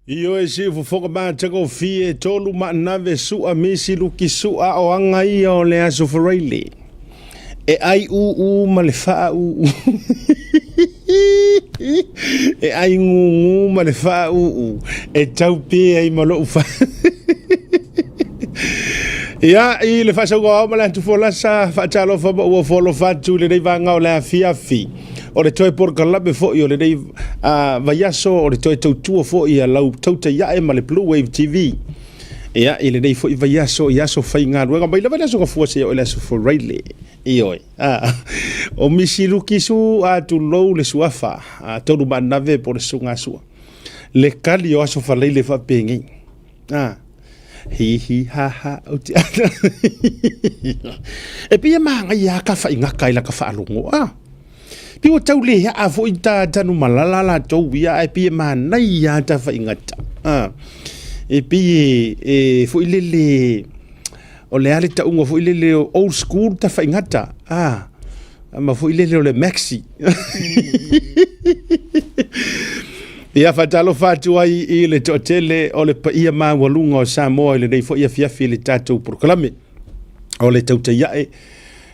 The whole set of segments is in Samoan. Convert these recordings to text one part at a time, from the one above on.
Ioe siufofoga matagofie tolu maanave sua misi luki sua o aga ia o le aso Faraile. E ai uu ma le faa uu. E ai gugu ma le faa uu. E tau pe ai ma lou fa. Ia, i le faasauga o ao ma le atu folasa, faatalofa ma ua foalofa atu i lenei vaega o le afiafi. O le toe polokalame foi o lenei vaiaso, o le toe tautua foi a lau tautaiae ma le Blue Wave TV. Ia, i lenei foi vaiaso i aso faigaluega, mai lava le aso Gafua seia oo i le aso Faraile. Ioe. O Misi Lukisu a tulou le suafa, a tolu manave po o le sugasua. Le kali o aso Faraile faapenei. Hi hi ha ha o te ana. E pei e māngai a ka whaingaka i la ka whaalogo. Pei ua tau le aa foi ta tanu malala la tou ia ae pei e mānai a ta whaingata. E pei e foi lele o le a le taunga foi lele old school ta whaingata. Ma foi lele o le maxi. Ia faatalofa atu ai i le toatele o le paia maualuga o Samoa i lenei foi afiafi i le tatou polokalame o le tautaiae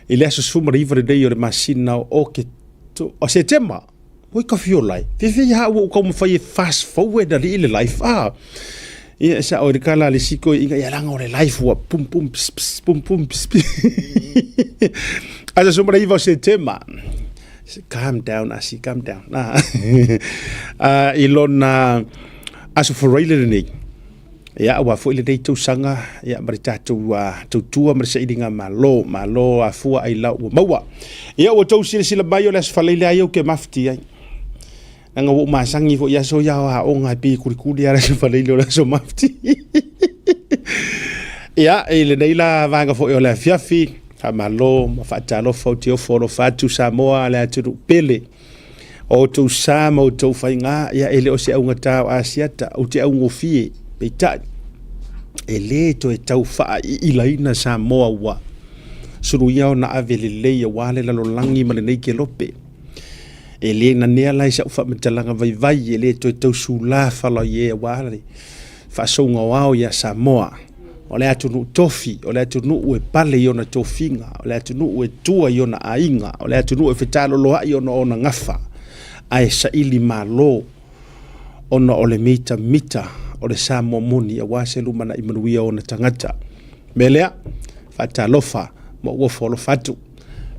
i le aso 19 lenei o le masina o Oketo, o Setema. Oi ka fiola e. Fefe ha ua kau mawhai e fast forward ali i le life. Ia sa o le kala le siko inga ia langa o le life ua pum pum ps ps pum pum ps ps. Aso 19 o Setema. Calm down, Asi, calm down. I lona aso Faraile lenei. Ia, ua foi lenei tausaga, ia, ma le tatou tautua ma le sailiga malo, malo afua ai lau ua maua. Ia, ua tou silasila mai o le aso Faraile ai ou te mafti ai. Leaga ua ou masani foi i aso ia o aoga e pei e kulikuli lava le aso Faraile o le aso mafti. Ia, i lenei la vaega foi o le afiafi, faamalo ma faatalofa ou te ofo alofa atu Samoa le atunuu pele. O outou sa ma outou faiga, ia e le o se augata o Asiata, ou te augofie, peitai, e le toe tau faaiilaina Samoa ua suluia ona ave lelei aua le lalolagi ma lenei kelope. E le nanea la i sau faamatalaga vaivai, e le toe tau sula fala i e aua le faasouga o ao ia Samoa. O le atunuu tofi, o le atunuu e pale i ona tofiga, o le atunuu e tua i ona aiga, o le atunuu e fetaloloai ona o ona gafa, ae saili malo ona o le mitamita o le Samoa moni aua se lumanai manuia o ona tagata. Mea lea, faatalofa ma ou ofo alofa atu.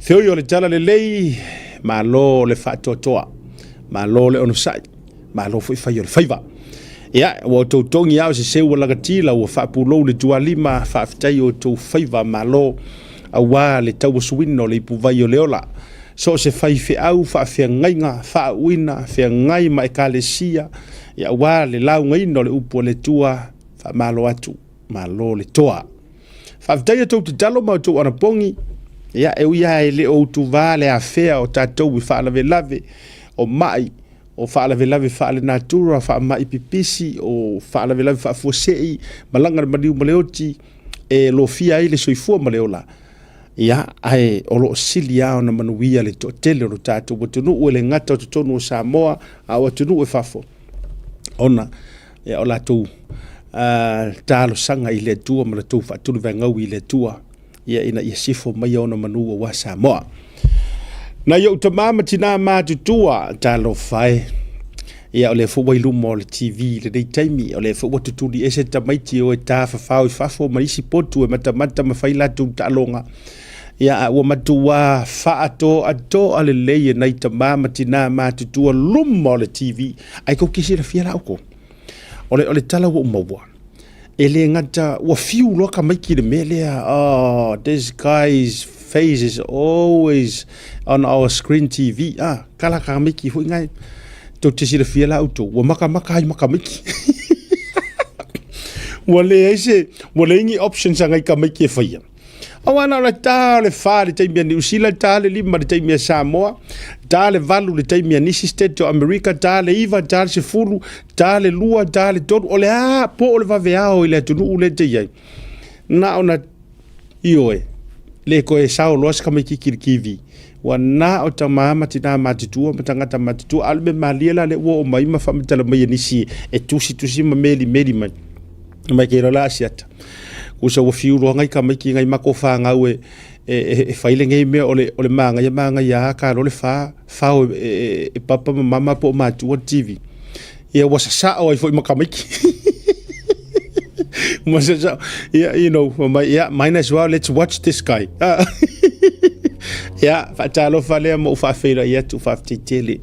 Feoi o le tala lelei, malo le faatoatoa, malo le onosai, malo foi fai o le faiva. Ia, ua outou togi lava o se seu ua lagatila, ua faapulou le tualima, faafetai o outou faiva malo, aua le tauasuina o le ipuvai o le ola. So o se faifeau, faafeagaiga, faauuina, feagai ma ekalesia, ia, aua le laugaina o le upu a le Atua, faamalo atu, malo le toa. Faafetai a outou tatalo ma outou anapogi. Ia, e ui lava e le o utuvā le afea o tatou i faalavelave, o mai, o faalavelave faalenatura, faamai pipisi, o faalavelave faafuasei, malaga le maliu ma le oti, e lofia ai le soifua ma le ola. Ia, ae o lo o sili lava ona manuia le toatele o lo tatou atunuu, e le gata o totonu o Samoa, a o atunuu e fafo, ona ia, o latou talosaga i le Atua ma latou faatulivaegaui i le Atua, ia, ina ia sifo mai ona manu aua Samoa. Nai ou tama ma tina matutua, talofa e. Ia, o lea foi ua i luma o le TV i lenei taimi, o lea foi ua tutuli ese tamaiti o e tafafao i fafo ma isi potu e matamata ma fai latou taaloga. Ia, a ua matua faatoatoa lelei e nai tama ma tina matutua luma o le TV. Ai kou te silafia la outou. O le, o le tala ua ou maua, e le gata, ua fiu loa tamaiti i le mea lea, oh, this guy's face is always on our screen TV. Ah, kala tamaiti foi ngai. Tou te silafia la outou, ua matamata ai ma tamaiti. Ua leai se, ua leai ni options a ngai tamaiti e faia. Aua na o le ta o le fa le taimi a Niu Sila, ta le lima le taimi a Samoa, ta le valu le taimi a nisi state o Amerika, ta le iva, ta le sefulu, ta le lua, ta le tolu. O le a po o le vaveao i le atunuu lea te i ai. Na ona ioe, le koe sao loa se tamaititi i le TV. Ua na o tama ma tina matutua ma tagata matutua, a o le mea malie la lea ua oo mai ma faamatala mai e nisi e tusitusi ma melimeli mai. Mai ke la asiata. Kusa ua fiu loa ngai tamaiti ngai matou fanau e e fai lenei mea o le o le manaia manaia a ta loa le fa fao e papa ma mama po o matua le TV. Ia ua sasao ai foi ma tamaiti. Ua sasao. Ia, you know, mai, yeah, might as well let's watch this guy. Ia, faatalofa lea ma ou faafeiloai atu, faafetai tele.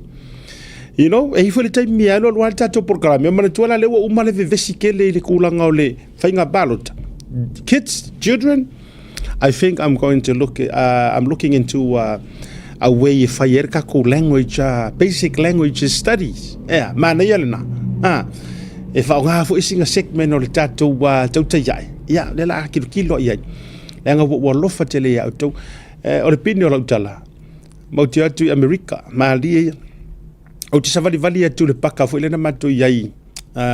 You know, e i ai foi le taimi e alu alu ai le tatou polokalame, manatua la lea ua uma le vevesi tele i le tulaga o le faiga palota. Kids, children, I think I'm going to look, I'm looking into a way e fai ai le tatou language, basic language studies. Ea, manaia lena. Ah, e faaaoga foi sina segment o le tatou tautai ae. Ia, lea la a tilotilo i ai. Leaga ua ou alofa tele ia outou. Eh, o le pine o lau tala, matou te o atu i Amerika, malie ia. Ou te savalivali atu i le paka foi lea na matou i ai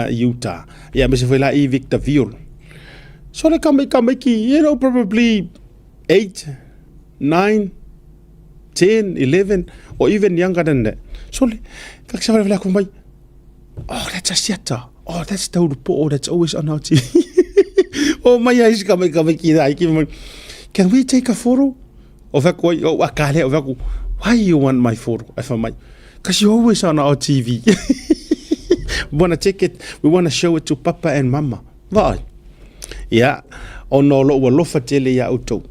i Utah. Ia, aemaise foi la i Victorville. So le tamaiti, you know, probably 8, 9, 10, 11, or even younger than that. So le, ka savalivali aku mai, oh, that's Asiata. Oh, that's Taulupo'o, that's always on our TV. oh, mai ai si tamaiti ai ki mai, can we take a photo? O fai atu ai, o a ka lea, o fai atu, why you want my photo? Ai fai mai, cause you always on our TV. we wanna take it, we wanna show it to papa and mama. Vaai. Ia, ona o lou alofa tele iā outou.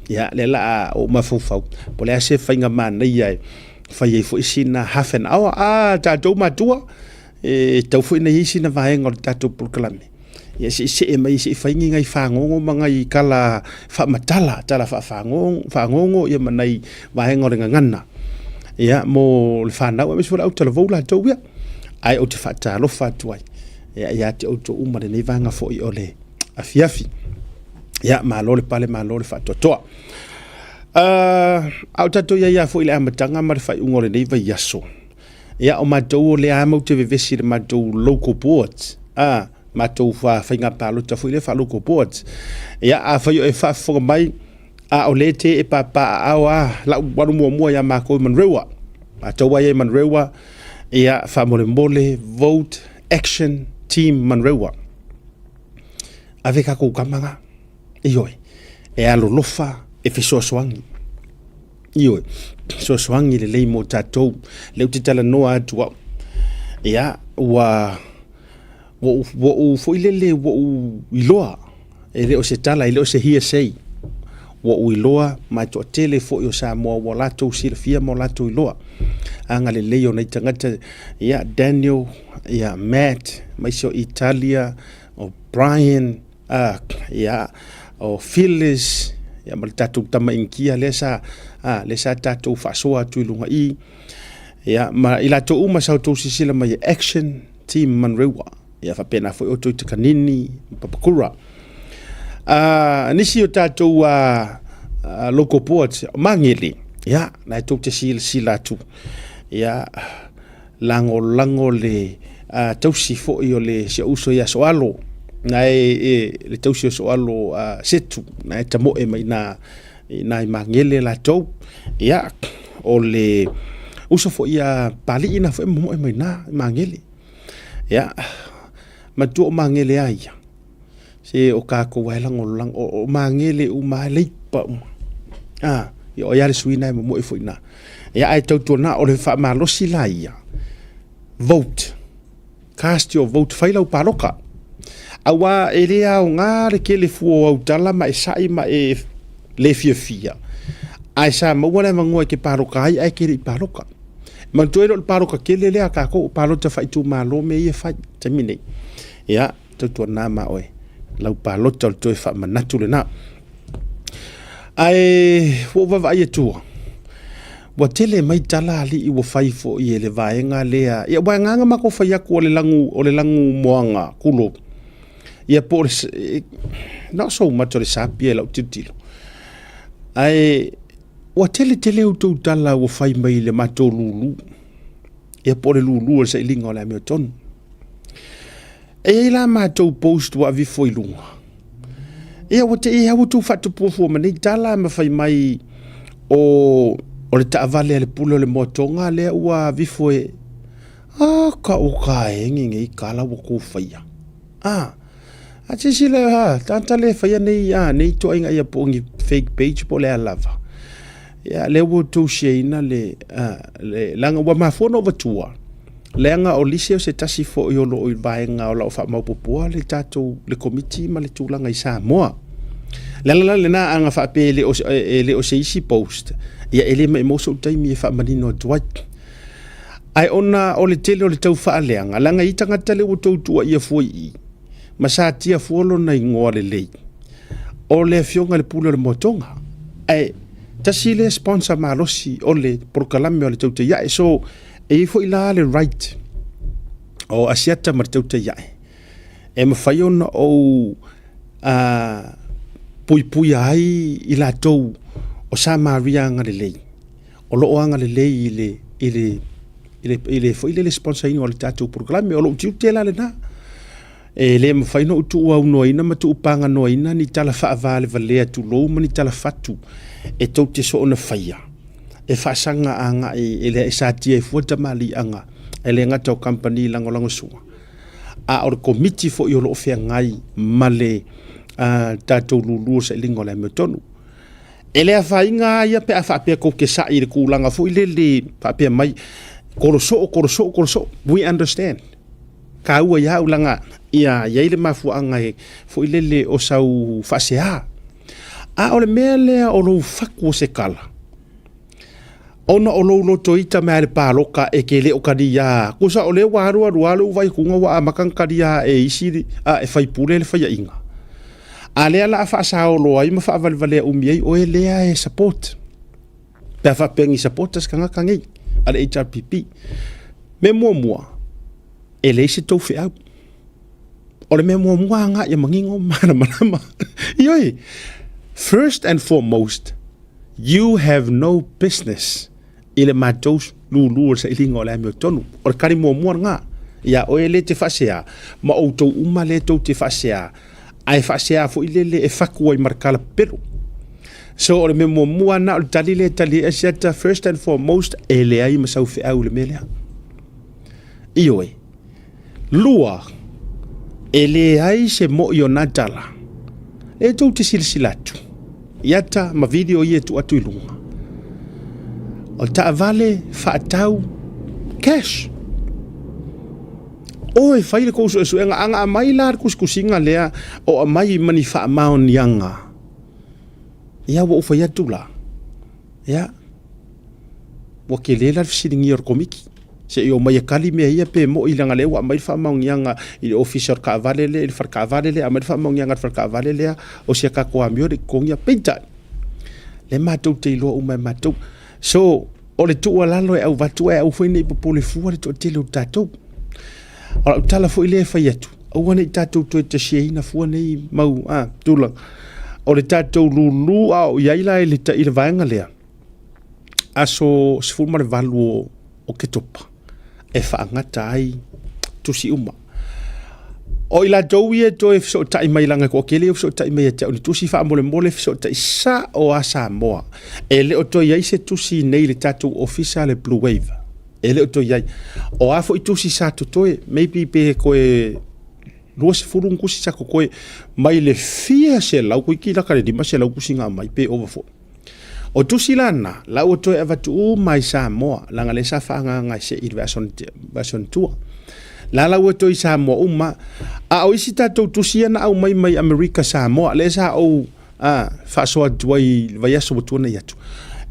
Ia, lea la a ou mafaufau, po o le a se faiga manaia e fai ai foi sina half an hour. A tatou matua, e tatau foi ona i ai sina vaega o le tatou polokalame. Ia se i see mai se i fai ni nai fagogo ma nai tala faamatala, tala faafagogo, fagogo ia ma nai vaega o le gagana. Ia mo le fanau aemaise foi le autalavou latou ia. Ae ou te faatalofa atu ai ia ia te outou uma lenei vaega foi o le afiafi. Ia malo le pale malo le faatoatoa. A o tatou i ai lava foi i le amataga ma le faaiuga o lenei vaiaso. Ia, o matou o lea lava matou te vevesi i le matou local boards, a, matou faiga palota foi lea faa-local boards. Ia, afai o e faafofoga mai, a o lea e te e papaaao lava lau alu muamua ia makou i Manurewa. Matou lava ia i Manurewa, ia, faamolemole, vote, action, team Manurewa. Ave tatou tama na, ioe, e alolofa, e fesoasoani. Ioe, fesoasoani lelei mo tatou. Lea ou te talanoa atu au, ia, ua, ua ou, ua ou foi lele, ua ou iloa, e le o se tala, e le o se hearsay. Ua ou iloa ma e toatele foi o Samoa ua latou silafia ma o latou iloa agalelei o nai tagata, ia, Daniel, ia, Matt, aemaise o Italia, o Brian, A, ia, o Phyllis, ia ma le tatou tama Initia lea sa, a, lea sa tatou faasoa atu i luga i, ia, ma i latou uma sa outou silasila mai e Action Team Manurewa, ia faapena foi outou i Takanini ma Papakura. A, nisi o tatou a, a local boards, o Magele, ia, na e tou te silasila atu, ia, lagolago le tausi foi o le si ou uso ia Soalo, na e, e le tausi o Soalo Setu, na e tamoe mai na i na i Magele latou. Ia, o le uso foi ia Palii na foi momoe mai na i Magele. Ia, matua o Magele a ia. Se o kākou ai lagolago, o Magele uma ai leipa uma. A, ia o ia le sui na e momoe foi na. Ia ae tautuana o le faamalosi la ia. Vote. Cast your vote, fai lau paloka. Aua e le aoga le tele fua o au tala ma e sa'i ma e le fiafia. Ae sa maua le avanoa e te paloka ai ae te le i paloka. Manatua e le o le paloka tele lea a tatou, o palota faaitumalo mea ia e fai i le taimi nei. Ia, tautuana ma oe lau palota o le toe faamanatu lena. Ae ua ou vaavaai atua, ua tele mai tala alii ua fai foi e le vaega lea. Ia, ua agaga matou fai atu o le lagu, o le lagu moana kulo. Ia po o le, not so much o le sapi e lau tilotilo. Ae ua tele tele outou tala ua fai mai i le matou lulu. Ia po o le lulu o le sailiga o le amiotonu. E i ai la matou post ua aveifo i luga. Ia ua te i au tou faatupua fua ma nei tala ma fai mai o O le taavale a le pule o le moatoga lea ua avifo e a ka o ka enge nei kala ua kou faia. A a silasila a tagata le faia nei a nei ituaiga ia po o ni fake page po o le a lava. Ia lea ua outou share-ina le a le leaga ua mafua ona ou avatua leaga o Lise o se tasi foi o lo o i vaega o lo o faamaopoopoa le tatou le Komiti ma le tulaga i Samoa. O le ala la lena a na faapea e le o se isi post, ia e le maumau sou taimi e faamanino atu ai. Ae ona o le tele o le tau faaleaga, leaga e i ai tagata lea ua outou tuuaia fua i i, ma satia fua lona igoa lelei, o le afioga i le pule o le moatoga. Ae tasi lea sponsor malosi o le polokalame o le Tautai Ae. So, e i ai foi la le right o Asiata ma le Tautai Ae e mafai ona ou puipuia ai i latou o Samaria agalelei, o lo o agalelei i le, i le, i le, i le foi lele sponsor ina o le tatou polokalame. O lou tiute la lena. E le mafai ona ou tuuaunoaina ma tuupaganoaina ni tala faavalevalea tulou ma ni tala fatu e tou te soona faia e faasaga agai e le satia ai fua tamaliiaga e le gata o kamupani lagolagosua, a o le komiti foi o lo o feagai ma le tatou lulu o sailiga o le amiotonu. E le afaina lava ia pe a faapea tou te sai i le tulaga foi lele faapea mai, kolo soo, kolo soo, kolo soo. We understand. Taua ia au leaga ia i ai le mafuaaga e foi lele o sau faasea. A o le mea lea o lou fatu o se tala, ona o lou lotoita mai le paloka e te le o talia. Tusa o lea ua alu alu lava lou vaai atuga ua amata ona talia e isi e faipule le faiaiga. A lea la a faasaolo ai ma faavalevalea umi ai oe lea e support. Pe a faapea ni supporters tagata nei a le HRPP. Mea muamua, e leai se tou feau. O le mea muamua lava ia manino ma malamalama. Ioe, first and foremost, you have no business i le matou lulu o le sailiga o le amiotonu. O le tali muamua lena. Ia oe lea e te faasea, ma outou uma lea tou te faasea, ae faasea foi lele e fatu ai ma le tala pepelo. So o le mea muamua lena o le tali lea e tali ai Asiata, first and foremost, e leai ma sau feau i le mea lea. Ioe. Lua, e leai se mo'i o nā tala e tou te silasila atu i ata ma video ia e tuu atu i luga. O taavale faatau cash. O e fai le kou suesuega a na aumai la le tusitusiga lea o aumai ma ni faamaoniaga. Ia ua ou fai atu la, ia, ua tele la le fesiligia o le Komiti se i omai e kali mea ia pe moi leaga lea ua aumai le faamaoniaga i le ofisa o le taavale lea i le fale taavale lea, aumai le faamaoniaga i le fale taavale lea o si a tatou amio le totogia. Peitai, lea matou te iloa uma e matou. So, o le tuualalo e avatu ae aua foi ne i popole fua le toatele o tatou. O lau tala foi lea e fai atu, aua ne i tatou toe tasiaina fua nei mau tulaga. O le tatou lulu a o i ai la i le, i le vaega lea, aso 18 o Oketopa e faagata ai tusi uma. O i latou ia e toe fesootai mai leaga e toatele ia fesootai mai ia te au i ni tusi faamolemole fesootai sao a Samoa. E le o toe i ai se tusi nei i le tatou ofisa le Blue Wave. E le o toe i ai. O a foi tusi sa totoe, maybe pe toe 20 ni tusi sa totoe mai le fia selau, toeitiiti lata i le 500 tusi na aumai pe ova foi. O tusi la na, la ua toe avatu uma i Samoa, leaga lea sa faaagaaga e se i le vaiaso na tua. La la ua toe i Samoa uma, a o isi tatou tusi ia na aumai mai Amerika Samoa, lea sa ou faasoa atu ai i le vaiaso ua tuanai atu,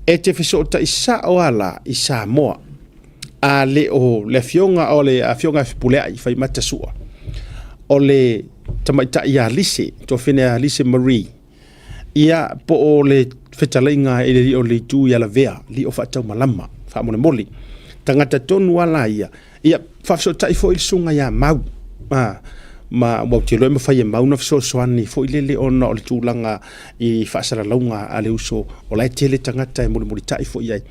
e te fesootai sao lava la i Samoa, a le o le afioga o le afioga ia Fepuleai Faimata Sua, o le tamaitai ia Lise, tuafafine ia Lise Marie, Ia, po o le fetalaiga i le alii o le itu ia Lavea, alii o Faataumalama, faamolemole. Tagata tonu lava la ia. Ia, faafesootai foi le susuga ia Mau, a, ma aua ou te iloa e mafai e Mau ona fesoasoani foi lele ona o le tulaga i faasalalauga a le uso, o la e tele tagata e mulimulitai foi i ai.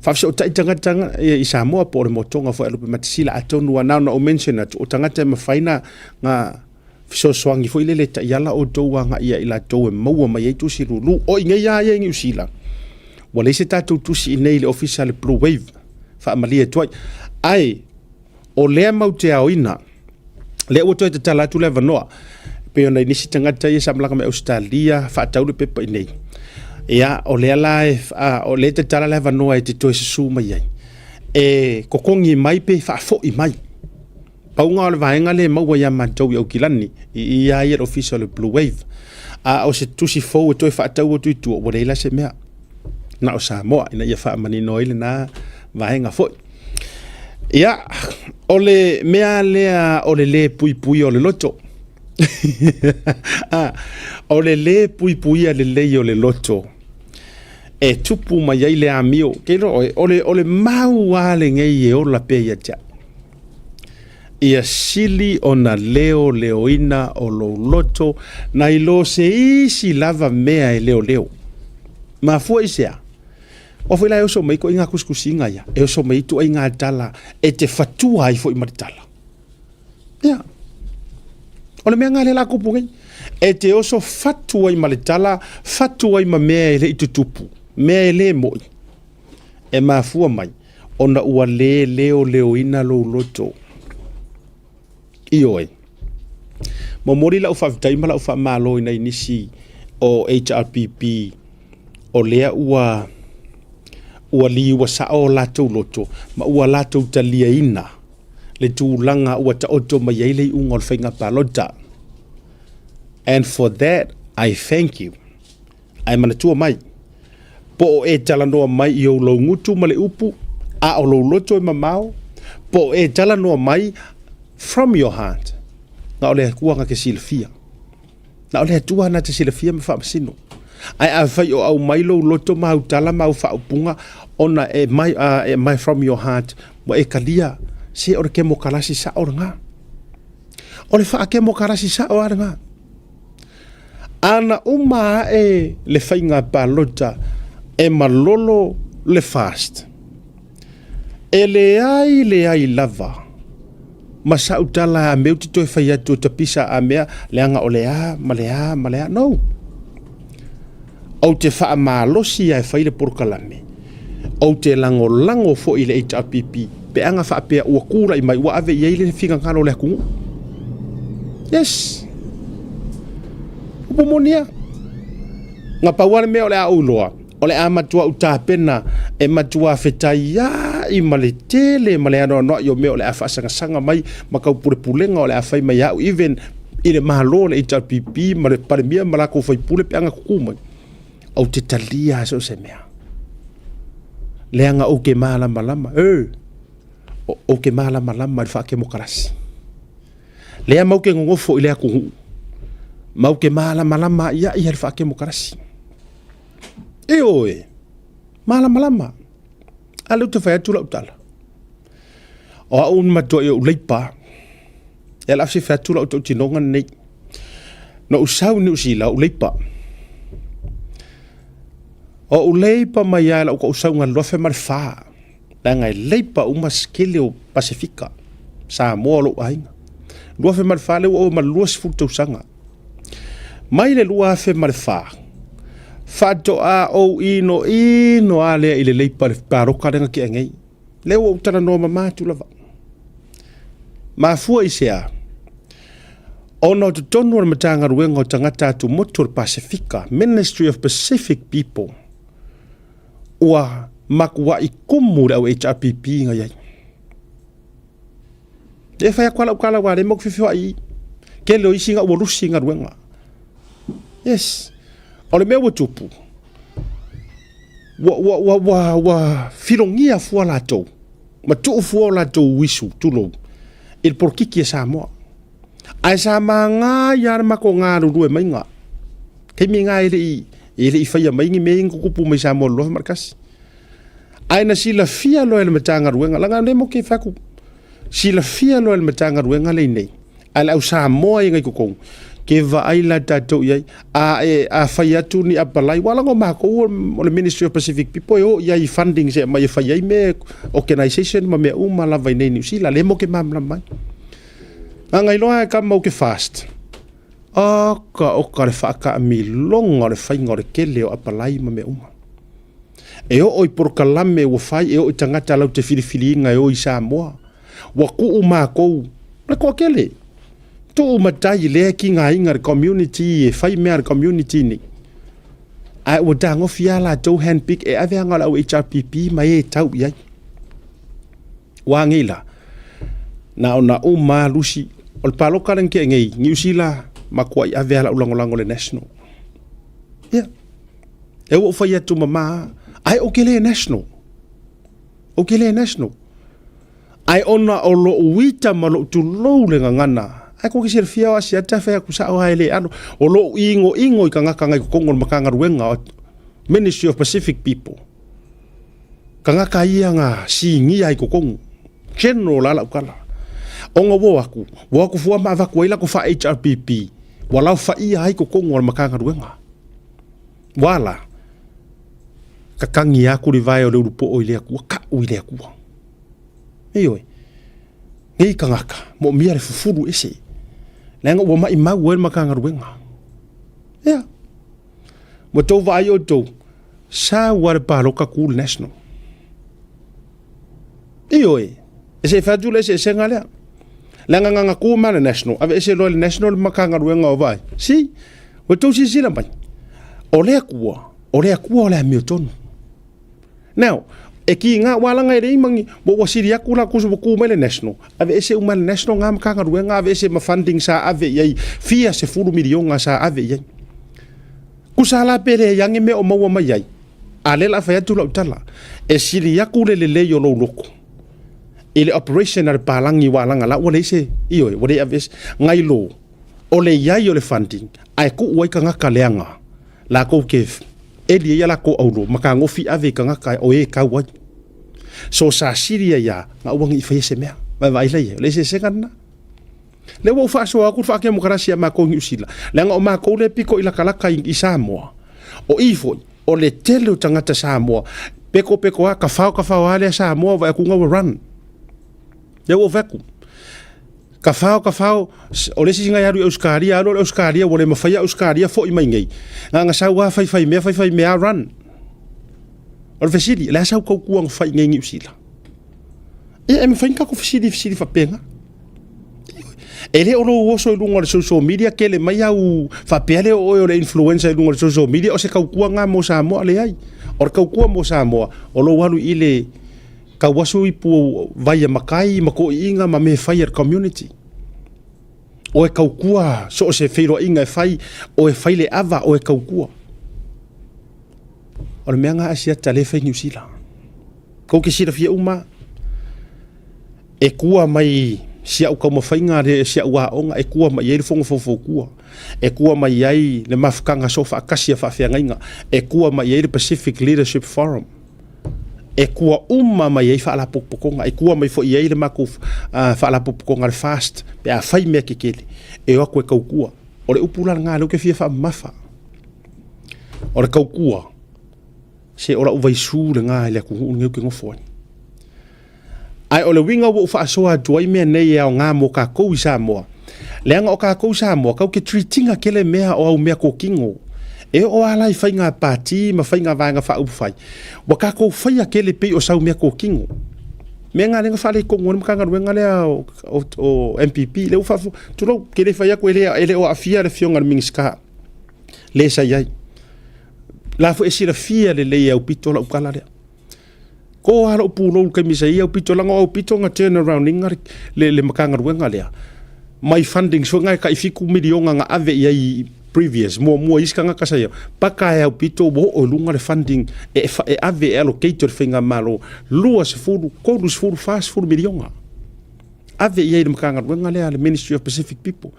Faafesootai tagata i Samoa po o le motoga foi a Lupematasila, atonu lava na ona ou mention atu, o tagata e mafai ona fesoasoani foi lele taiala outou agai ia i latou e maua mai ai tusi lulu. O i nei lava ia i Niu Sila. Ua leai se tatou tusi i inei i le ofisa a le Blue Wave, faamalie atu ai. Ae o lea matou te aoina, lea ua toe tatala atu le avanoa, pei ona i nisi tagata ia sa malaga mai Ausetalia faatau le pepa i inei. Ia, o lea la e, o lea e tatala le avanoa e te toe susu mai ai, e totogi mai pe faafoi mai. Pauga o le vaega lea e maua ia matou i Aukilani, i i lava ia le ofisa o le Blue Wave. A o se tusi fou e toe faatau atu i tua, ua leai la se mea. Na o Samoa, ina ia faamanino ai lena vaega foi. Ia, o le mea lea o le lē puipuia o le loto. O le lē puipuia lelei o le loto e tupu mai ai le amio. Ke iloa oe, o le mau lava lenei e ola pea ia te au. Ia sili ona leoleoina o lou loto nai lo se isi lava mea e leoleo. Mafua i se a? Aua foi la e oso mai ituaiga tusitusiga ia, e oso mai ituaiga tala e te fatua ai foi ma le tala. Ia, o le mea lena lea la tupu nei. E te oso fatu ai ma le tala, fatu ai ma mea e le i tutupu, mea e le moi. E mafua mai ona ua le leoleoina lou loto. Ioe. Momoli lau faafetai ma lau faamalo i nai nisi o HRPP o lea ua ua liua sao o latou loto ma ua latou taliaina le tulaga ua taoto mai ai le iuga o le faiga palota. And for that, I thank you. Ae manatua mai, po o e talanoa mai i ou laugutu ma le upu, a o lou loto e mamao, po o e talanoa mai from your heart, na o le Atua na te silafia. Na o le Atua na te silafia ma faamasino. Ae afai o aumai lou loto ma au tala ma au faaupuga ona e mai, e mai from your heart, ua e talia, se o le kemokarasi sao lena. O le faakemokarasi sao lava lena. Ana uma ae le faiga palota e malolo le FAST, e leai leai lava ma sa'u tala a mea ou te toe fai atu o tapisa a mea leaga o le a ma le a ma le a. No. Ou te faamalosi lava e fai le polokalame. Ou te lagolago foi i le HRPP pe ana faapea ua tulai mai ua ave i ai le finagalo o le atunuu. Yes. Upu moni lava. Na pau lava le mea o le a ou iloa, o le a matua ou tapena e matua fetaiai ma le tele ma le anoanoai o mea o le a faasagasagamai ma taupulepulega o le a fai mai au even i le Malo o le HRPP ma le Palemia ma latou faipule pe ana tutu mai. Ou te talia lava so o se mea. Leaga ou te malamalama, e, ou te malamalama i le faatemokarasi. Lea matou te nonofo i le atunuu, matou te malamalama ai i le faatemokarasi. Ioe, malamalama. A lea ou te fai atu lau tala. O au na matuai ou leipa. Ia la fai atu lau tautinoga lenei. Na ou sau i Niu Sila, ou leipa. O ou leipa mai lava i lau tausauga i le 2004. Leaga e leipa uma tele o Pasefika, Samoa o lou aiga. 2004 lea ua ova ma le 20 tausaga. Mai le 2004, faatoa ou inoino lava lea i le leipa i le palota lea na tea nei. Lea ua ou talanoa mama atu lava. Mafua i se a? Ona o totonu o le Matagaluega o Tagata Atumotu o le Pasefika, Ministry of Pacific People, ua matuai kumu le au HRPP na i ai. E fai atu lava lau tala aua o lea matou te feoai i i. Tele o isi na ua lusi galuega. Yes. O le mea ua tupu, ua, ua, ua, ua, ua filogia fua latou, ma tuu fua o latou uisu, tulou, i le polokiki a Samoa. Ae sa maga ia le matou galulue maiga. Taimi na e le i, e le i faia mai ni mea ia na tutupu mai Samoa i le 2001. Ae na silafia loa e le Matagaluega, leaga o lea matou te fai atu, silafia loa e le Matagaluega lea i inei, a le au Samoa ia na i totonu, ke vaai la tatou i ai, a e a fai atu ni apalai, aua leaga o matou o le Ministry of Pacific People e o i ai i fundings e aumai e fai ai mea organization ma mea uma lava i inei i Niu Sila, lea matou te malamalama ai. Leaga iloa e kama ou te fast, oka oka le faakaamiloga o le faiga o le tele o apalai ma mea uma. E oo i polokalame ua fai e oo i tagata latou te filifiliina e o i Samoa. Ua tuu makou le toatele, tuu matai lea e tigaina le community e fai mea a le community nei. Ae ua tagofi lava latou hand pick e ave aga o le au HRPP ma e tau i ai. Ua nei la, na ona uma lava lusi. O le paloka lea na tea nei, Niu Sila, matuai ave lava lau lagolago i le National. Ia, e ua ou fai atu mama lava, ae ou te le National. Ou te le National. Ae ona o lou ita ma lou tulou le gagana, ae kou te silafia o Asiata e fai atu sao lava e le alo. O lou inoino i tagata na i totonu o le Matagaluega, Ministry of Pacific People, tagata ia na sinia i totonu, general lava lau tala. Ona ua o atu, ua o atu fua ma avatu ai latou faa-HRPP, ua laofaia ai totonu o le Matagaluega. Ua ala, tatagi atu le vae o le ulupoo i le Atua, tau i le Atua. Ioe, nei tagata, moomia le fufulu ese, leaga ua maimau ai le Matagaluega. Ia, ua tou vaai outou, sau lava le palota tu le National. Ioe, e se i fai atu le eseesega lea. Leaga na na tu ma le National, aveese loa e le National le Matagaluega o Vaai. Si, ua tou silasila mai, o le Atua, o le Atua o le amiotonu. Now, e kiga, ua laga e leai ma ni, ua sili atu la ua tu mai le National, aveese uma e le National nga Matagaluega, aveese ma funding sa ave i ai, fia sefulu miliona sa ave i ai. Tusa la pe leai ane mea o maua mai ai, a lea o le a fai atu lau tala, e sili atu le lelei o lou loto i le operation a le palagi ua alaga la ua leai se, ioe, ua le aveese, nai lo o le i ai o le funding ae tuu ai tagata leaga latou te eli ai a latou aulo ma tagofi ave i tagata o e tau ai. So sa sili ai a na aua ne i faia se mea. Vaavaai la i ai, o le eseesega lena. Lea ua ou faasoa atu le faakemokarasi a makou i Niu Sila, leaga o makou lea e pito i latalata i Samoa. O i foi, o le tele o tagata Samoa, peko peko lava, tafao tafao lava lea Samoa, vaai atu ua run. Lea ua ou fai atu, tafao tafao, o le isi na e alu i Ausetalia, alu i Ausetalia, ua le mafai Ausetalia foi mai nei. Na ona sau lava faifai mea, faifai mea run. O le fesili, o le a sau tautua na fai i nei Niu Sila? Ia, e mafai ona tatou fesili i fesili faapena. E le o lou oso i luga o le social media, tele mai au faapea lea o oe o le influencer i luga o le social media, o se tautua lena mo Samoa, leai. O le tautua mo Samoa, o lou alu i le tauasu ipu vai a matai ma toeaiina ma mea e fai a le community. O e tautua so o se feiloaiga e fai, o e fai le ava, o e tautua. O le mea lena Asiata lea e fai i Niu Sila. Tou te silafia uma, e tua mai si au taumafaiga le si au aoga e tua mai ai le fono faufautua, e tua mai ai le mafutaga soofaatasi a faafeagaiga, e tua mai ai le Pacific Leadership Forum, e tua uma mai ai faalapotopotoga, e tua mai foi ai le matou faalapotopotoga le FAST, pe a fai mea tetele, e o atu e tautua. O le upu la lena lea ou te fia faamamafa. O le tautua, se o lau vaisu lena i le atunuu lenei ou te nofo ai. Ae o le uiga ua ou faasoa atu ai mea nei e aoga mo kakou i Samoa, leaga o kakou i Samoa, kau te treat ina kele mea o au mea kokino. E oo lava la i faiga pati ma faiga vaega faaupufai, ua kakou faia kele pei o sau mea kokino. Mea na lea na faaletonu ai le Matagaluega lea o MPP, lea ua faafofoga, tulou, ou te le fai atu e le o aafia le Afioga i le Minisita le sa i ai. La foi e silafia lelei e Aupito lau tala lea. Ko lava lou pulou i le taimi sa i ai Aupito, leaga o Aupito na turn around ina le Matagaluega lea, mai fundings foi na e tai $7 miliona na ave i ai previous, muamua i isi tagata sa i ai, paka e Aupito ua oo i luga le funding e ave e allocate e le Faigamalo, 20, 30, 40 miliona. Ave i ai i le Matagaluega lea a le Ministry of Pacific People.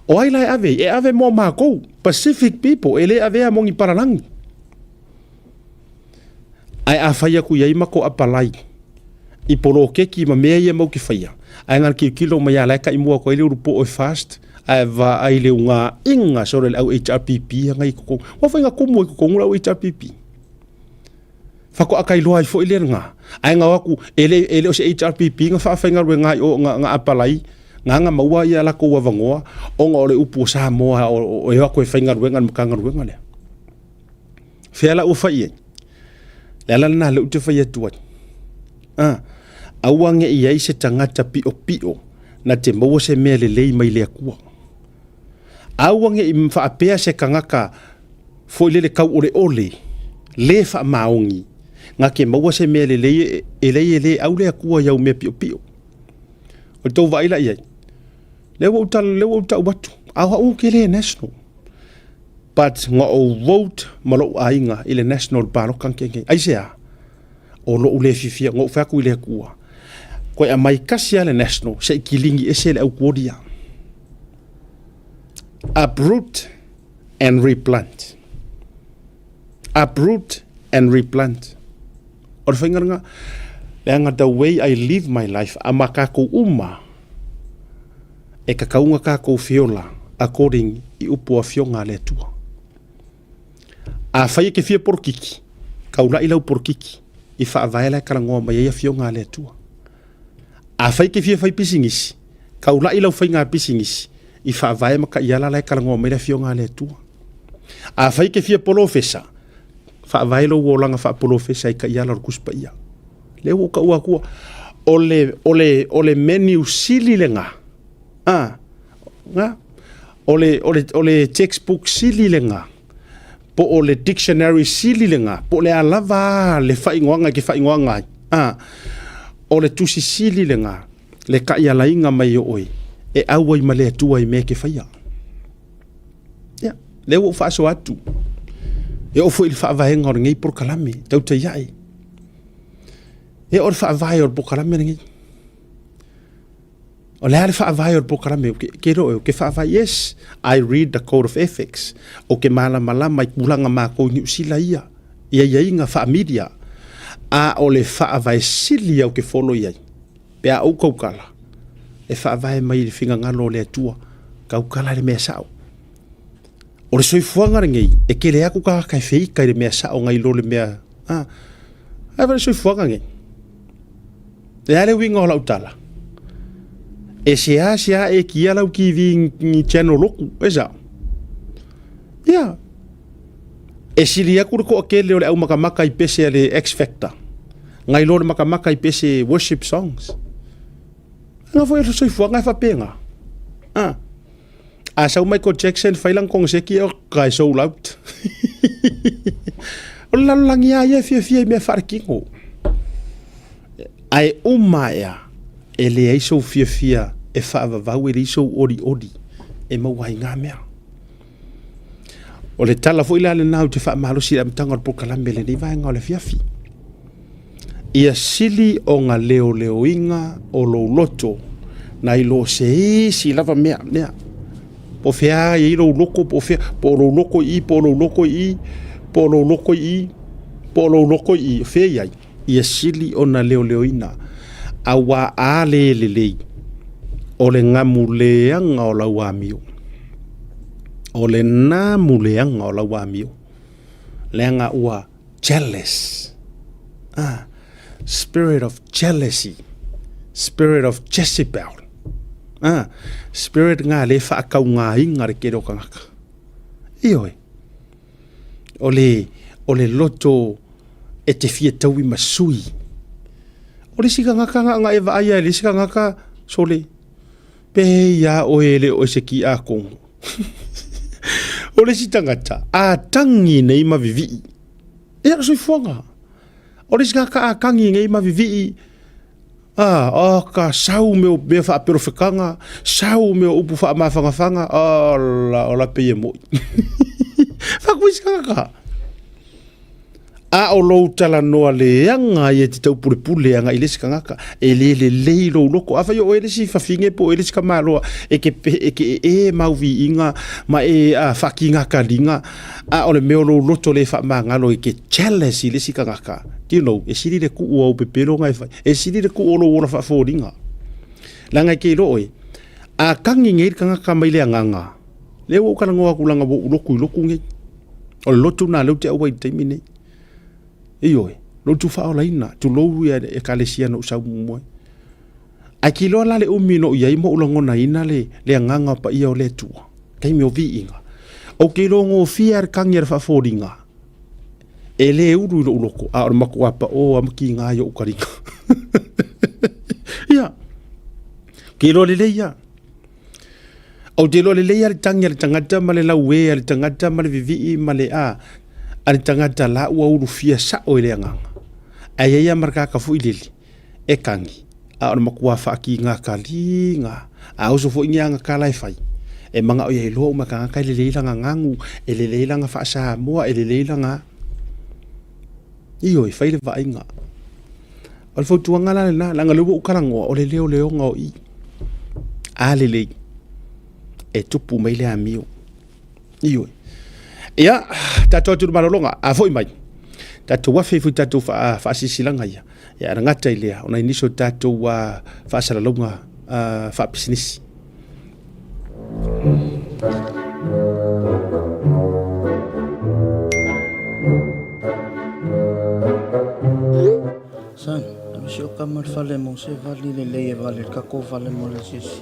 O ai la e ave ai? E ave mo makou, Pacific People, e le avea mo ni palalagi. Ae a fai atu i ai matou apalai i poloketi ma mea ia mau te faia, ae na tilotilo mai lava la e taimua atu ai le ulupo e fast, ae vaai le ugaina solo e le au HRPP ana i totonu. Ua fai na tumu ai i totonu le au HRPP. Faatoa tailoa ai foi lea lena. Ae na o atu, e le, e le o se HRPP na faafaigaluega ai o, na, na apalai, na na maua ia latou avanoa, ona o le upu o Samoa o, o, e o atu e faigaluega i le Matagaluega lea. Fea la ua fai i ai? Le ala lena lea ou te fai atu ai. A, aua ne i ai se tagata piopio na te maua se mea lelei mai le Atua. Aua ne i faapea se tagata foi lele tauoleole, le faamaoni, na te maua se mea lelei e leai e le au le Atua i au mea piopio. O le tou vaai la i ai. Lea ua ou tala, lea ua ou tau atu, a o au ou te le national. But na ou vote ma lou aiga i le national palota na tea nei. Aisea? O lou le fiafia, na ou fai atu i le Atua, toe aumai tasi lava le national se i kiligi ese le au tuoli ia. Uproot and replant. Uproot and replant. O le faiga lena, leaga the way I live my life, a ma tatou uma, e tatau ona tatou feola according i upu o afioga a le Atua. Afai e te fia polokiki, taulai lau polokiki i faavae la e talanoa mai ai afioga a le Atua. Afai e te fia fai pisinisi, taulai lau faiga pisinisi i faavae ma taiala la e talanoa mai le afioga a le Atua. Afai e te fia polofesa, faavae lou olaga faapolofesa i taiala o le Tusi Paia. Lea ua ou taua atua, o le, o le, o le menu sili lena, a, na, o le, o le, o le textbook sili lena, po o le dictionary sili lena, po o le a lava le faaigoaga e te faaigoaga ai, a, o le tusi sili lena, le taialaiga mai o oe, e au ai ma le Atua i mea e te faia. Ia, lea ua ou faasoa atu. E oo foi i le faavaega o lenei polokalame, tautai ae. E oo le faavae o le polokalame lenei. O le a le faavae o le polokalame, ke, ke iloa oe, ke faavae, yes, I read the code of ethics. O ke malamalama i tulaga matou i Niu Sila ia, i aiaiga faa-media. A o le faavae sili au ke follow i ai. Pe a ou taukala, e faavae mai i le finagalo o le Atua, taukala i le mea sao. O le soifuaga lenei, e tele atu tagata e feita i le mea sao nai lo le mea, a, ai le soifuaga lenei. E a le uiga o lau tala? E seasea e kia lau TV ni channel loku, e sao? Ia, e sili atu le toatele o le aumakamaka i pese a le X Factor, nai lo le makamaka i pese worship songs. Nga foi le soifuaga e faapena. Ah. A sau Michael Jackson fai lana koneseti o ka e sold out. O le lalolagi lava ia e fiafia i mea faaletino. Ae uma ae lava, e leai sou fiafia e faavavau, e leai sou olioli e maua ai na mea. O le tala foi la lena ou te faamalosi i le amataga o le polokalame i lenei vaega o le afiafi. Ia sili ona leoleoina o lou loto nai lo se isi lava mea, mea. Po o fea e i ai lou loto, po o fea, po o lou loto i i, po o lou loto i i, po o lou loto i i, po o lou loto i i, o fea e i ai? Ia sili ona leoleoina, auā a le lelei, o le gamuleaga o lau amio. O le namuleaga o lau amio, leaga ua jealous. Ah, spirit of jealousy, spirit of Jezebel. Ah, spirit ngā le whaakaugainga le tele o tagata. Ioe. O le, o le loto e te fia taui ma sui. O le isi tagata na ona e vaai ai le isi tagata, sole, pehea ia oe e le o e se kiakono. O le isi tagata, a tangi nei ma vivii. Ia, o le soifuaga. O le isi tagata a tangi nei ma vivii, a, oh, ka sau me o mea faaperofekanga, sau me o upu faamafangafaga, ola, ola pei e moi. Whaku isi tagata. A o lou talanoa leaga ai e te taupulepule agai i le isi tagata, e le lelei lou loko. Afai o oe le isi fafine po o oe le isi tamaloa e ke, e ke ee mau viiga ma e a, faakigakaliga, a o le mea o lou loto le faamagalo e ke jealous i le isi tagata. Do you know, e sili le kuu o au pepelo na e fai, e sili le kuu o lou ola faafoliga. Leaga e ke iloa oe, a kagi nei le tagata mai le agaga, lea ua ou talanoa atu leaga ua ou lotu i lotu nei. O le lotu lena lea ou te auai i le taimi nei. Ioe, lotu faaolaina, tulou ia ekalesia na ou sau muamua ai. Ae kiloa la le umi na ou i ai ma ou lagonaina le, le agaga paia o le Atua, taimi o viiga. Ou te iloa gofie lava le tagi a le faafoliga. E le ulu i lou loto, a o le matua paʻō lava ma kiga i o'u taliga. Ia, ou te iloa lelei lava. Ou te iloa lelei lava le tagi a le tagata ma le lauē a le tagata ma le vivii ma le a a le tagata la ua ulufia sao i le agaga. Ae i ai lava ma le tagata foi lele e tagi, a o le matua faakiga kaliga. A oso foi ni aga tala e fai, e manao ia iloa uma e tagata e lelei lana ganu, e lelei lana faa-Samoa, e lelei lana... Ioe, fai le vaaiga. O le fautuaga la lena, leaga o lea ua ou talanoa, o le leoleoga o i. A lelei, e tupu mai le amio. Ioe. Ia, tatou atu i le malologa, a foi mai, tatou afe ifo i tatou faasilasilaga ia. Ia, e gata i lea, o nai nisi o tatou faasalalauga faapisinisi. Son, alu si o kama le fale mo se vali lelei e vale le tatou fale mo le asiasi.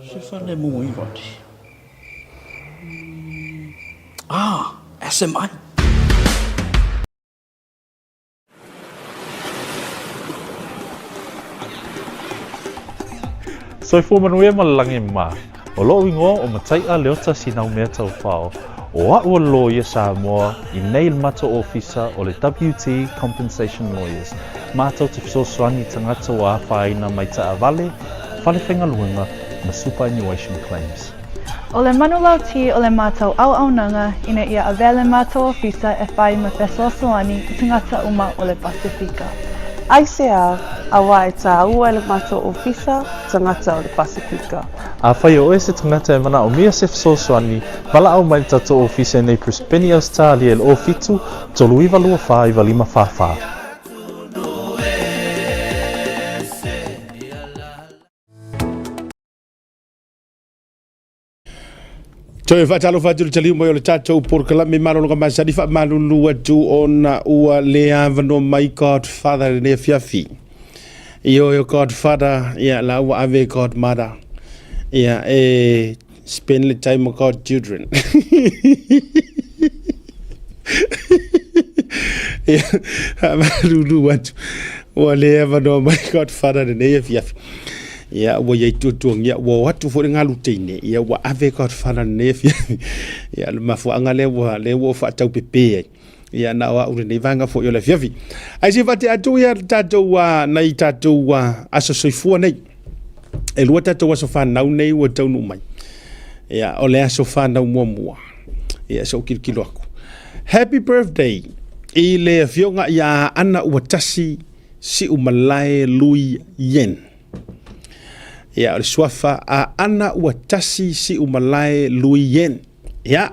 Se fale mo i vali. Ah, SMI. Soifua manuia ma le lagi mā. O lo'u igoa o Matai'a Leota Sinaumea Taufao. O a'u o le loia Samoa i nei le matou ofisa o le WT Compensation Lawyers. Matou te fesoasoani i tagata ua afaina mai taavale, fale faigaluega ma superannuation claims. O le manulauti o le matou auaunaga ina ia avea le matou ofisa e whai ma fesoasoani i tagata uma o le Pasefika. Aisea, auā e tāua e le matou ofisa tagata o le Pasefika. Afai o oe se tagata e manaomia se fesoasoani, valaau mai le tatou ofisa i nei Brisbane, Ausetalia i le 07 39 24 95 44. Toe faatalofa atu le taliu mai o le tatou polokalame malologa masani faamalulu atu ona ua le avanoa mai Godfather i lenei afiafi. Ioe o Godfather, ia la ua ave Godmother. Ia e spend le time with God children. Ia, faamalulu atu ua le avanoa mai Godfather i lenei afiafi. Ia, ua iai tuatuagia, ua o atu foi le galu teine, ia ua ave Godfather lenei afiafi. Ia, le mafuaaga lea ua, lea ua ou faataupepe ai. Ia, na o au lenei vaega foi o le afiafi. Ae se faatea atu ia tatou, uh, nai tatou uh, aso soifua nei. E lua tatou aso fanau nei ua taunuu mai. Ia, o le aso fanau muamua. Ia, se ou kilokilo aku. Happy birthday i le afioga ia Ana Uatasi Siumalae Lui Yen. Ia, o le suafa a Ana Uatasi Siumalae Lui Yen. Ia,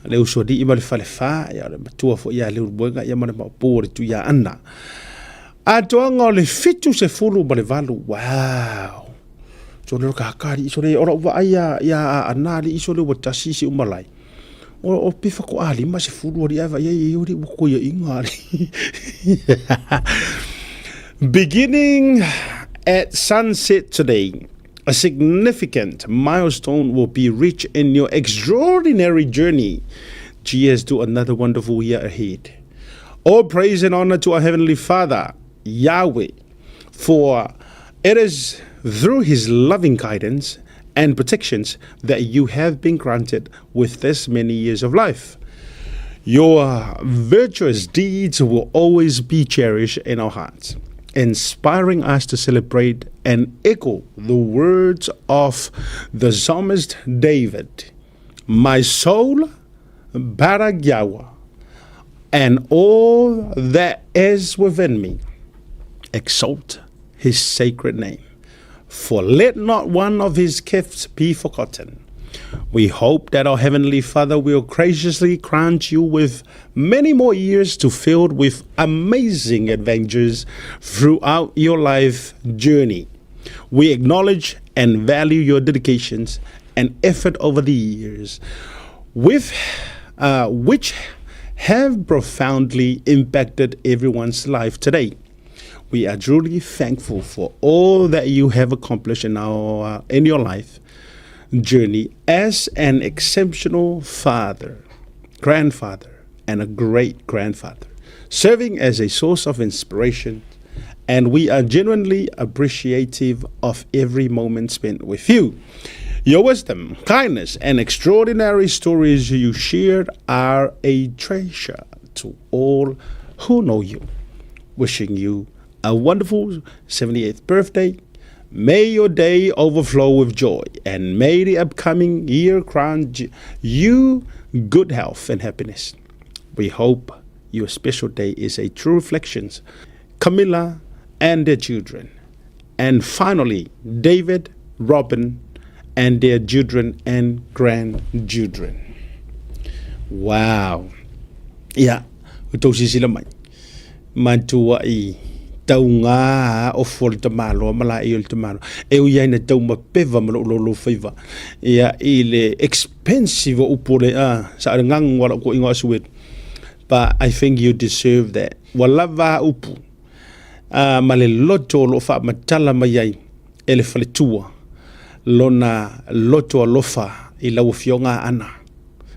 le usoalii ma le falefa, ia, o le matua foi ia Leulumoega, ia ma le maopu o le tui ia Ana. Atoaga o le 78, wow! Sole o le kaka alii sole, o lau vaai ia, ia Ana alii sole Uatasi Siumalae. O, o pe faatoa 50 alii ae vaai ai e alii ua koiaʻiga alii. Beginning at sunset today, a significant milestone will be reached in your extraordinary journey. Cheers to another wonderful year ahead. All praise and honor to our Heavenly Father, Yahweh, for it is through His loving guidance and protections that you have been granted with this many years of life. Your virtuous deeds will always be cherished in our hearts, inspiring us to celebrate and echo the words of the psalmist David My soul, Baragyawa, and all that is within me, exalt his sacred name. For let not one of his gifts be forgotten. We hope that our Heavenly Father will graciously grant you with many more years to fill with amazing adventures throughout your life journey. We acknowledge and value your dedications and effort over the years, with, which have profoundly impacted everyone's life today. We are truly thankful for all that you have accomplished in, our, in your life. journey as an exceptional father, grandfather, and a great grandfather, serving as a source of inspiration. And we are genuinely appreciative of every moment spent with you. Your wisdom, kindness, and extraordinary stories you shared are a treasure to all who know you. Wishing you a wonderful 78th birthday. May your day overflow with joy, and may the upcoming year crown you good health and happiness. We hope your special day is a true reflection. Camilla and their children. And finally, David, Robin, and their children and grandchildren. Wow. Ia, ua tou silasila mai, matuai tauga ofo le tamaloa ma laei o le tamaloa. E ui ai na tau mapeva ma lou lolo faiva. Ia, i le expensive o upu o le, ah, sa o le gagu a lau koiga o Asuelu. But I think you deserve that. Ua lava a upu, ah, ma le loto o lo o faamatala mai ai e le faletua lona loto alofa i lau afioga Ana.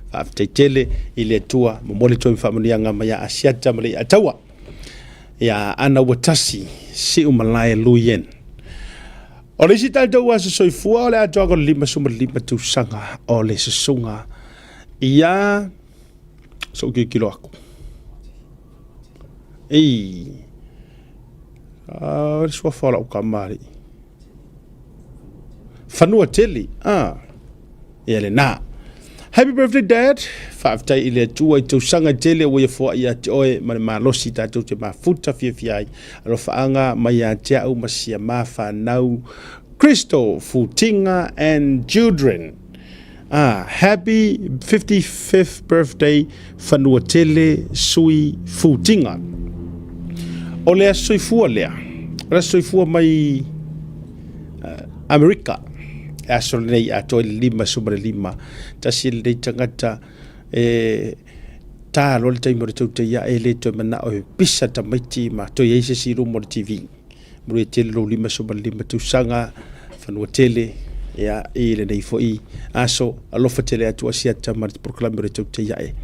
Faafetai tele i le Atua, momoli atu ai ma faamanuiaga mai ia Asiata ma le Iataua. Ia Ana ua tasi, siu malae lui en. O le isi tatou aso soifua o le atoaga o le 55 tausaga o le susuga ia sou kilokilo aku. Ei, a, le suafa o lau kamali'i. Fanua tele, ah. Ia lena. Happy birthday dad. Faafetai i le Atua i tausaga tele ua ia foai ia te oe ma le malosi tatou te mafuta fiafia ai. Alofaaga mai ia te au ma sia ma whanau Crystal, Futinga and children. Ah, happy 55th birthday Fanua Tele Sui Futinga. O le aso soifua lea. O le aso soifua mai uh, Amerika. E aso lenei atoa i le 55. Tasi lenei tagata e tā loa le taimi o le tautai ae le toe manao e pisa tamaiti ma toe i ai se isi i luma o le TV. Manuia tele lou 55 tausaga, fanua tele, ia, i lenei foi aso, alofa tele atu Asiata ma le polokalame o le tautai ae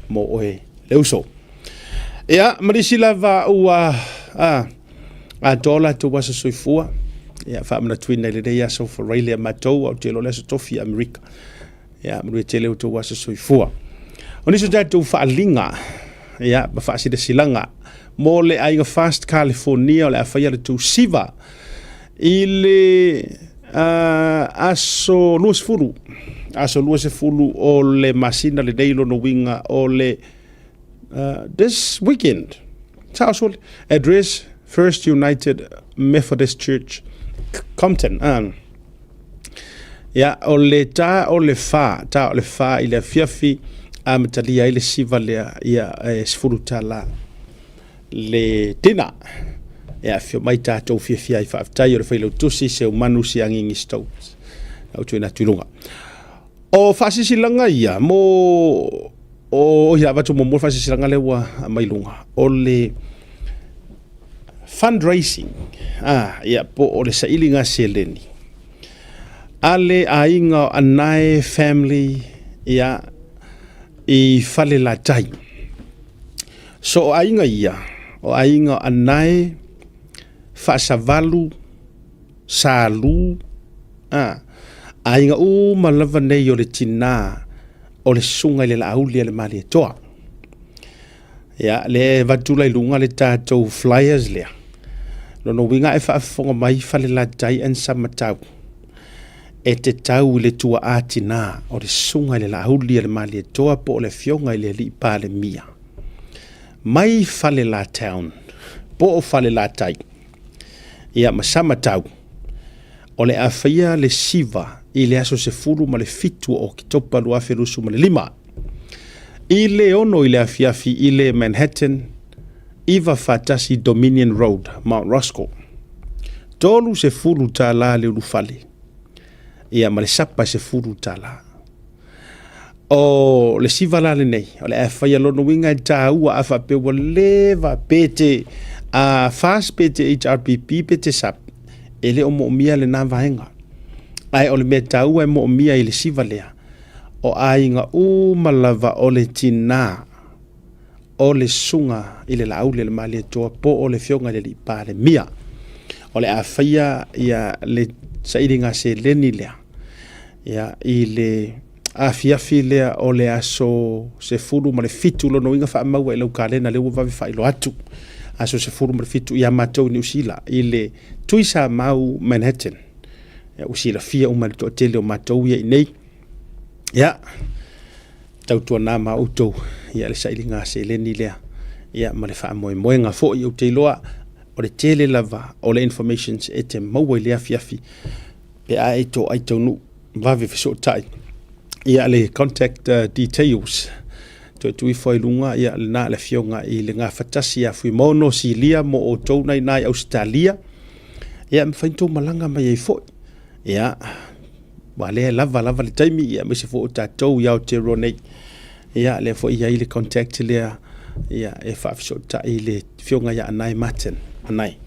mo oe le uso. Ia, ma nisi lava ua a, atoa o latou aso soifua, ia, faamanatuina i lenei aso Friday a matou, au te iloa le aso tofi i Amerika. Ia, manuia tele outou aso soifua. O nisi o tatou faaaliga, ia, ma faasilasilaga mo le aiga Fast California o le a faia le tou siva i le uh, aso 20, aso 20 o le masina lenei lona uiga o le uh, this weekend. Sao sole. Address First United Methodist Church, Compton. Um, Ia, o le ta o le wha, ta o le wha i le afiafi, amatalia ai le siva lea, ia, e $10 le tina. Ia, afio mai tātou fiafia ai faafetai o le Failautusi, Seumanu Siangingi Stokes. Au tuina atu i luga. O faasisilaga ia, mo, o, ia, avatu muamua le faasisilaga lea ua aumai luga, o le fundraising, ah, ia, po o le sailiga seleni a le aiga o Anae family, ia, i Falelatai. So o aiga ia, o aiga o Anae, Faasavalu, Salu, ah, aiga uma lava nei o le tinā o le susuga i le Laauli a le Malietoa. Ia, lea e avatu la i luga le tatou flyers lea. Lona uiga e faafofoga mai Falelatai and Samatau e te tau i le tuaa tinā o le susuga i le Laauli a le Malietoa po o le Afioga i le Alii Palemia mai Falelā Town po o Falelatai ia ma Samatau o le a faia le siva i le aso 17 o Oketopa 2025 i le 6 i le afiafi i le Manhattan 91 Dominion Road, Mount Roskill. $30 le ulufale, ia ma le sapa e $10. O le siva la lenei, o le a faia lona uiga e tāua a faapea ua leva pe te a FAST pe te HRPP pe te SAP, e le o moomia lena vaega. Ae o le mea taua e moomia i le siva lea, o aiga uma lava o le tinā o le susuga i le Laauli a le Malietoa po o le Afioga i le Alii Palemia. O le a faia ia le sailiga seleni lea ia, i le afiafi lea o le aso 17, lona uiga faamaua i lau kalena lea ua vave faailoa atu, aso 17 ia matou i Niu Sila i le Tuisamau Manhattan. Ia, ua silafia uma e le toatele o matou ia i nei. Ia, tautuana ma outou ia le sailiga seleni lea ia ma le faamoemoega foi. Ou te iloa o le tele lava o le informations e te maua i le afiafi pe a e toai taunuu vave fesootai ia le contact details toe tuu ifo i luga ia lena le afioga i le Gafatasi ia Fuimaono Silia mo outou na i Ausetalia. Ia, e mafai ona outou malaga mai ai foi. Ia, aua lea e lava lava le taimi, ia aemaise foi o tatou i Aotearoa nei. Ia, lea foi e i ai le contact lea, ia, e faafesootai i le afioga ia Anae Martin, Anae,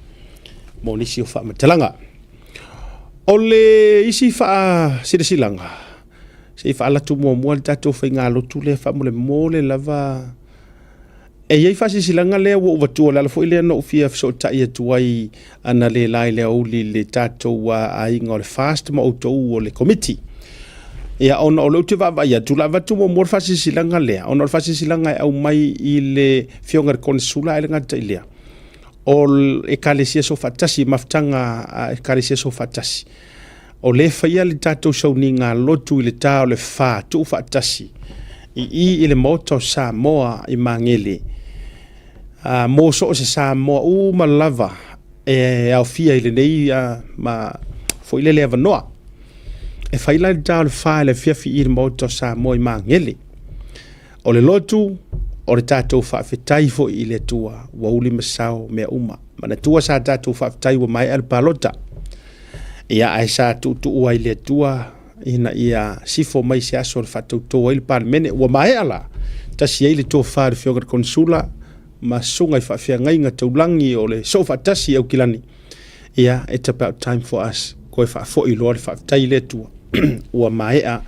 mo nisi o faamatalaga. O le isi faasilasilaga, se i faalatu muamua le tatou faigalotu lea faamolemole lava. E i ai faasilasilaga lea ua ou avatua, o le ala foi lea na ou fia fesootai atu ai analeila i le aoauli i le tatou aiga o le FAST ma outou o le Komiti. Ia, ona o lea ou te vaavaai atu, o le a avatu muamua le faasilasilaga lea, ona o le faasilasilaga e aumai i le Afioga i le Konesula, ae le gata i lea, o Ekalesia Soofaatasi, mafutaga a Ekalesia Soofaatasi. O lea e faia le tatou sauniga lotu i le ta o le fa tuufaatasi i i i le Maota o Samoa i Magele, a, mo so o se Samoa uma lava e aofia i lenei a, ma foi lele avanoa. E fai la i le ta o le fa i le afiafi i le Maota o Samoa i Magele. O le lotu, o le tatou faafetai foi i le Atua ua uli ma sao mea uma. Manatua sa tatou faafetai ua maea le palota. Ia ae sa tuutuu ai le Atua ina ia sifo mai se aso le faatauto ai le Palemene. Ua maea la, tasi ai le tofa i le Afioga i le Konesula ma susuga i faafeagaiga taulagi o le Soofaatasi i Aukilani. Ia, it's about time for us koe faafoi loa le faafetai i le Atua ua maea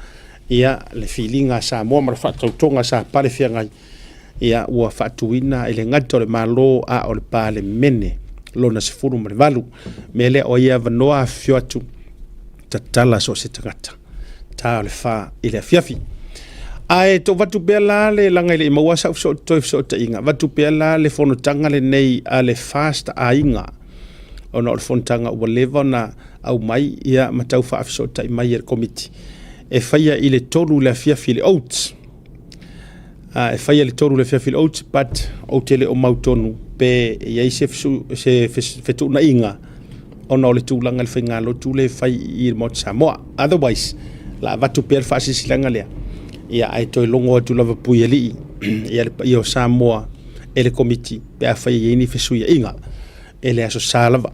ia le filiga a Samoa ma le faatautoga sa pale feagai, ia ua faatuina e le gata o le Malo a o le Palemene lona 18. Mea lea o ai avanoa afifio atu tatala so o se tagata ta o le fa i le afiafi. Ae to vatu pea la le laga i le i maua sau toe fesootaiga, vatu pea la le fonotaga lenei a le FAST aiga, ona o le fonotaga ua leva ona aumai ia ma tau faafesootai mai e le Komiti e faia i le 3 i le afiafi i le Oats. E faia i le 3 i le afiafi i le Oats, but ou te le o mautonu pe i ai se, se fetuunaiga ona o le tulaga i le faigalotu lea e fai i le Maota Samoa. Otherwise, la avatu pea le faasilasilaga lea, ia ae toe logo atu lava Puialii ia le paia o Samoa e le Komiti pe afai e i ai ni fesuiaiga e le Aso Sa lava.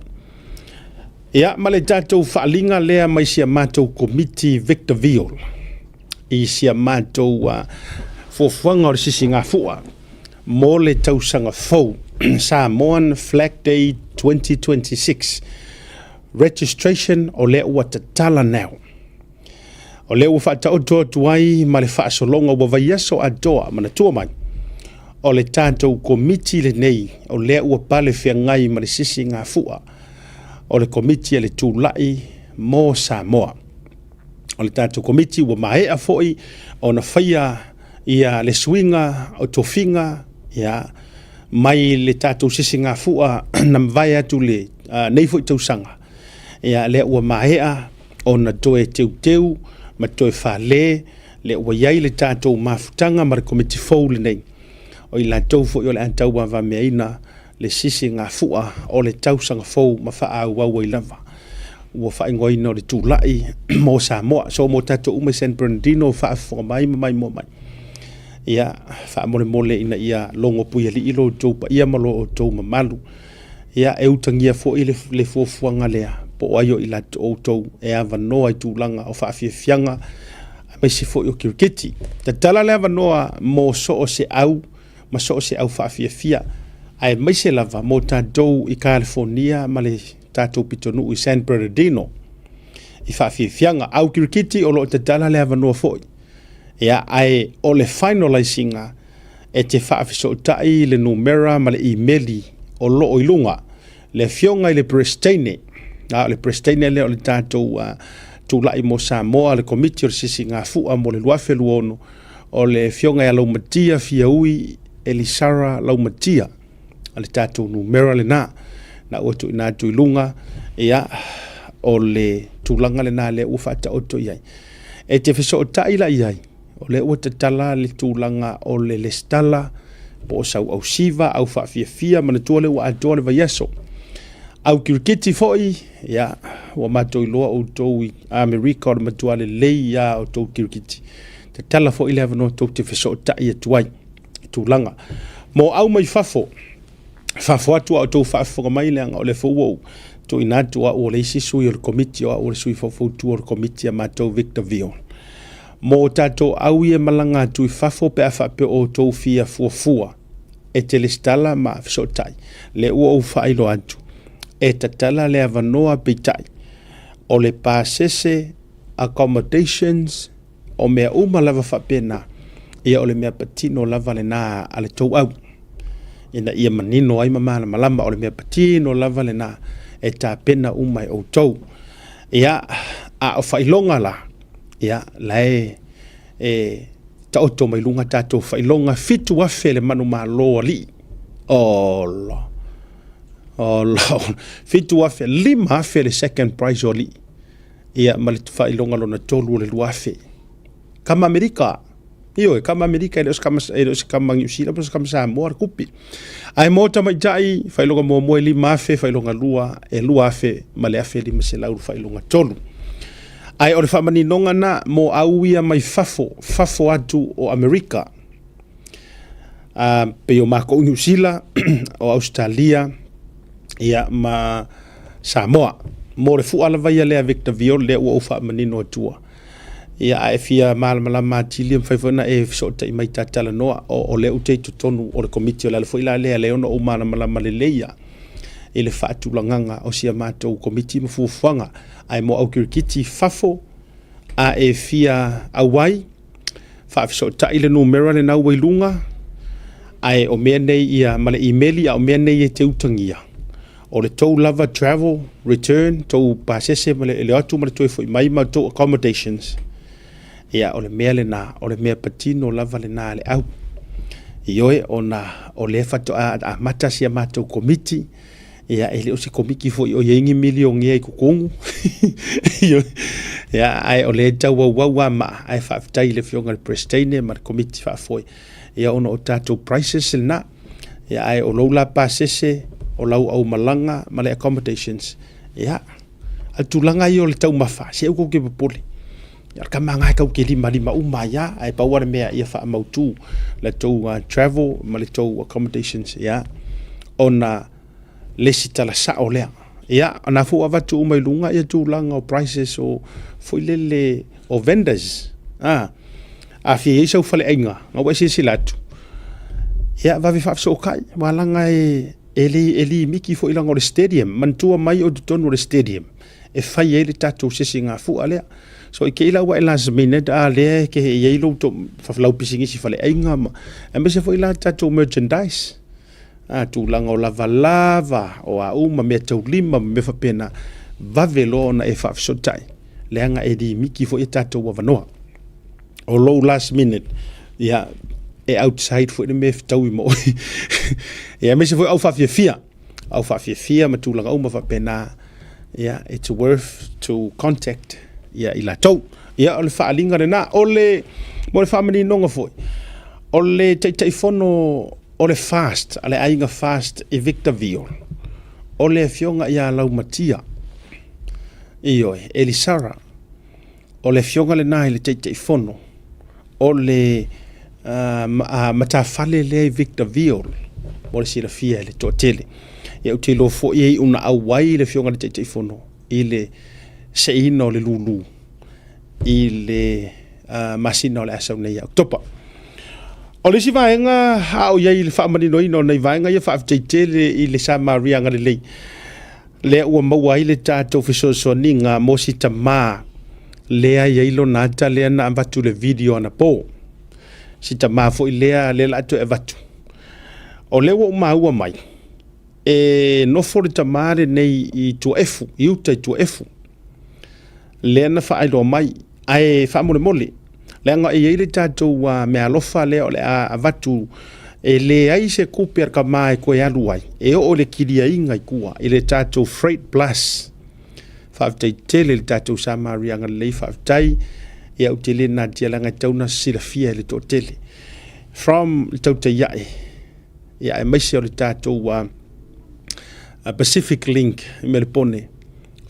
Ia, ma le tatou faaaliga lea mai si a matou Komiti Victorville i si a matou fuafuaga o le sisigafua mo le tausaga fou, Samoan Flag Day 2026 registration o lea ua tatala now. O lea ua faataoto atu ai ma le faasologa ua vaiaso atoa, manatua mai, o le tatou komiti lenei o lea ua pale feagai ma le sisigafua o le komiti a le Tulai mo Samoa. O le tatou komiti ua maea foi ona faia ia le suiga o tofiga ia, mai le tatou sisigafua na mavae atu le nei foi tausaga. Ia, lea ua maea ona toe teuteu ma toe fale, lea ua i ai le tatou mafutaga ma le komiti fou lenei. O i latou foi o le a tauavameaina le sisigafua o le tausaga fou ma faaauau ai lava. Ua faaigoaina o le Tulai mo Samoa. So mo tatou uma i San Bernardino faafofoga mai ma maimoa mai. Ia, faamolemole ina ia logo puialii lo outou paia ma lo outou mamalu. Ia, e utagia foi le, le fuafuaga lea, po o ai o i latou outou e avanoa i tulaga o faafiafiaga, aemaise foi o kiriketi. Tatala le avanoa mo so o se au ma so o se au faafiafia, aemaise lava mo tatou i Kalifonia ma le tatou pitonuu i San Bernardino. i faafiafiaga. Au kirikiti o lo o tatala le avanoa foi. Ia, ae o le finalize-ina e te faafesootai i le numera ma le imeli o lo o i luga. Le Afioga i le Peresiteine, a o le Peresiteine lea o le tatou Tulai mo Samoa, le Komiti o le Sisigafua mo le 2026, o le Afioga ia Laumatia Fiaui Elisara Laumatia, a le tatou numera lena na ua tuuina atu i luga, ia, o le tulaga lena lea ua faataoto i ai. E te fesootai la i ai, o lea ua tatala le tulaga o le lesitala po o sau ausiva, au faafiafia, manatua lea ua atoa le vaiaso. Au kirikiti foi, ia, ua matou iloa outou i Amerika o le matua lelei lava o tou kirikiti. Tatala foi le avanoa tou te fesootai atu ai i tulaga. Mo au mai fafo, fafo atu a outou faafofoga mai leaga o lea foi ua ou tuuina atu au o le isi sui o le komiti o au o le sui faufautua o le komiti a matou Victorville. Mo tatou au ia e malaga atu i fafo pe a faapea o outou fia fuafua e te lesitala ma fesootai, lea ua ou faailoa atu, e tatala le avanoa peitai o le pasese accommodations o mea uma lava faapena, ia o le mea patino lava lena a le tou au, ina ia manino ai ma malamalama, o le mea patino lava lena e tapena uma e outou. Ia, a o faailoga la, ia, la e, e taoto mai luga tatou faailoga, 7,000 le manumalo alii. Ola, ola, 7,000, 5,000 le second prize o alii. Ia, ma le faailoga lona tolu o le 2,000. Kama Amerika. Ioe, kama Amerika, e le o se kama, e le o se kama Niu Sila, po o se kama Samoa le kupi. Ae mo tamaitai, faailoga muamua e 5,000, faailoga lua e 2,000 ma le 1,500 le faailoga tolu. Ae o le faamaninoga na mo au ia mai fafo, fafo atu o Amerika. Pei o makou i Niu Sila, o Ausetalia, ia ma Samoa. Mo le fua lava ia lea Victor Viol lea ua ou faamanino atua. Ia a e fia malamalama atili e mafai foi ona e fesootai mai ta talanoa o, o lea ou te i totonu o le komiti o le ala foi la lea lea ona ou malamalama lelei ia i le faatulagaga o si a matou komiti ma fuafuaga. Ae mo au kirikiti fafo a e fia auai, faafesootai le numera lena ua i luga, ae o mea nei ia ma le imeli, a o mea nei e te utagia, o le tou lava travel, return, tou pasese ma le, le o atu ma le toe foi mai ma tou accommodations, ia o le mea lena, o le mea patino lava lena a le au. Ioe, ona o lea faatoa amata si a matou komiti, Ia, e le o se komiki foi o i ai ni milionea i totonu. Ia, ae o lea e tau auau lava maa, ae faafetai i le Afioga i le Peresiteine ma le Komiti Faafoe, ia ona o tatou prices lena. Ia, ae o lou la pasese, o lau aumalaga ma le accommodations, ia, a le tulaga ia o le taumafa, se aua tou te popole. Ia, o le tama lena e tau te limalima uma ai lava, ae pau lava le mea ia faamautu la tou travel ma le tou accommodations, ia, ona le isi tala sao lea. Ia, o na foi ua avatu uma i luga ia tulaga o prices o foi lele o vendors. A, a fia i ai sau faleaiga, na ua e silasila atu, ia vave faafesootai, aua leaga e, e, le, e limiki foi leaga o le stadium, manatua mai o totonu o le stadium e fai ai le tatou sisigafua lea. So i te i la ua e last minute a lea e te i ai lou, lau pisinisi faleaiga ma, aemaise foi la tatou merchandise. A, tulaga o lavalava, o a uma mea taulima ma mea faapena, vave loa ona e faafesootai, leaga e limiki foi a tatou avanoa. O lou last minute, ia, e outside foi le mea e fetaui ma oe. Ia, aemaise foi au faafiafia, au faafiafia ma tulaga uma faapena, ia, it's worth to contact ia i latou. Ia, o le faaaliga lena. O le, mo le faamaninoga foi, o le Taitaifono O le Fast, a le aiga Fast i Victorville, o le afioga ia Laumatia, ioe, Elisara, o le afioga lena i le Taitaifono o le uh, matafale lea i Victorville, mo le silafia e le toatele. Ia, ou te iloa foi e iu na auai le afioga i le Taitaifono i le seiina o le lulu i le uh, masina o le a sau nei ia Oketopa. O le isi vaega a o i ai i le faamaninoina o nei vaega ia, faafetai tele i le Samaria agalelei. Lea ua maua ai le tatou fesoasoaniga mo si tamā lea e i ai lona ata lea na avatu i le video anapo. Si tamā foi lea lea la a toe avatu. O lea ua ou maua mai, e nofo le tamā lenei i Tuaefu, i uta i Tuaefu. Lea na faailoa mai, ae faamolemole, leaga e i ai le tatou meaalofa lea o le a avatu, e leai se tupe a le tama e toe alu ai, e oo i le kiliaina i tua, i le tatou Freight Plus. Faafetai tele i le tatou Samaria agalelei, faafetai. Ia ou te le natia leaga e tatau ona silafia e le toatele. From le tautai ae, ia aemaise o le tatou Pacific Link i Melepone.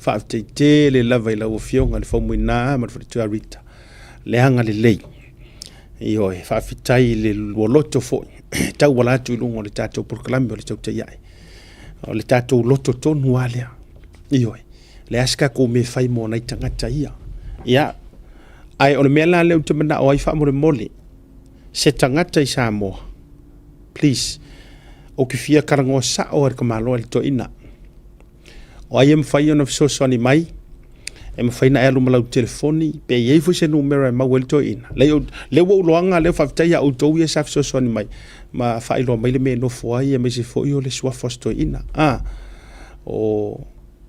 Faafetai tele lava i lau Afioga i le Faumuina ma le Faletua Rita, le agalelei. Ioe, faafetai i le lua loto foi e tauala atu i luga o le tatou polokalame o le tautai ae. O le tatou loto tonu lava lea. Ioe, leai se tatou mea e fai mo nai tagata ia. Ia, ae o le mea la lea ou te manao ai faamolemole, se tagata i Samoa, please, ou te fia talanoa sao lava i le tamaloa i le toeaina. O ai e mafai ona fesoasoani mai, e mafai ona e alu ma lau telefoni, pe i ai foi se numera e maua ai le toeaina. Lea ua ou iloaga lea, faafetai ia outou ia sa fesoasoani mai ma faailoa mai le mea e nofo ai, aemaise foi o le suafa o si toeaina. A, o,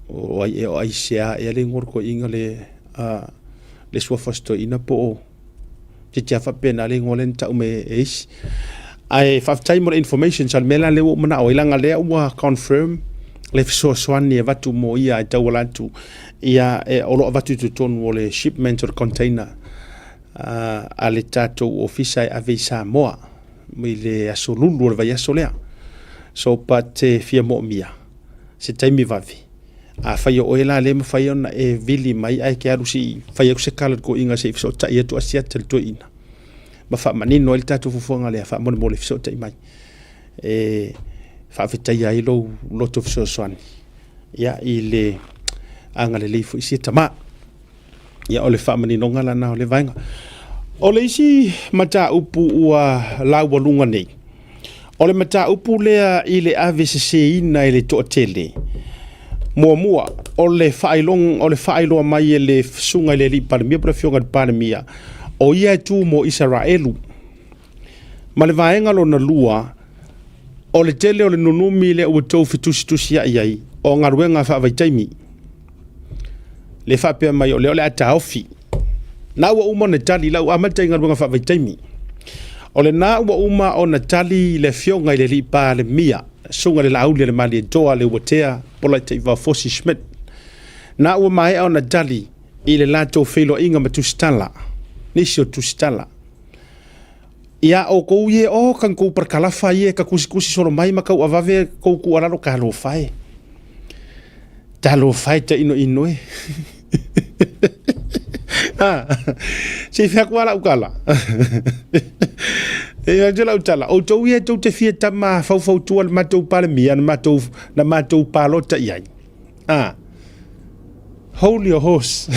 o ai ea, o Aisea ea le igoa o le toeaina le, a, le suafa o si toeaina po o, Titi a faapena le igoa lea na tau mai e isi. Ae faafetai mo le information, so le mea la lea ua ou manao ai, leaga lea ua confirm le fesoasoani e avatu mo ia e tauala atu ia e, o lo o avatu i totonu o le shipment o le container a le tatou ofisa e ave i Samoa i le aso Lulu o le vaiaso lea. So but e fia moomia se taimi vave. Afai o oe la lea e mafai ona e vili mai ae ke alu se i fai atu se tala i le toeaina se i fesootai atu asiata i le toeaina ma faamanino ai le tatou fuafuaga lea faamolemole fesootai mai e faafetaia ai lou loto fesoasoani ia i le agalelei foi sia tama. Ia o le faamaninoga lana o le vaega. O le isi mataupu ua laualuga nei, o le mataupu lea i le ave seseina e le toatele. Muamua, o le faailoga, o le faailoa mai e le Susuga i le Alii Palemia po o le Afioga i le Palemia, o ia e tu mo Isaraelu. Ma le vaega lona lua, o le tele o le nunumi lea ua outou fetusitusiai ai, o galuega faavaitaimi. Le faapea mai o lea o le a taofi. Na ua uma ona tali, la ua amata i galuega faavaitaimi. O lena ua uma ona tali le afioga i le alii Palemia, susuga i le Laauli a le Malietoa Leuatea Polataivao Fosi Schmidt. Na ua maea ona tali i le latou feiloaiga ma tusitala, nisi o tusitala. Ia outou ie o kan kou parakalafa ie ka kusikusi solo mai ma kau avave kou tuualalo talofa e. Talofa e tainoino e. Ah, se i fai atu lava lau tala. Se i fai atu lau tala. Outou ia tou te fia tama faufautua le matou Palemia na matou, na matou palota i ai. Ah, hold your horse.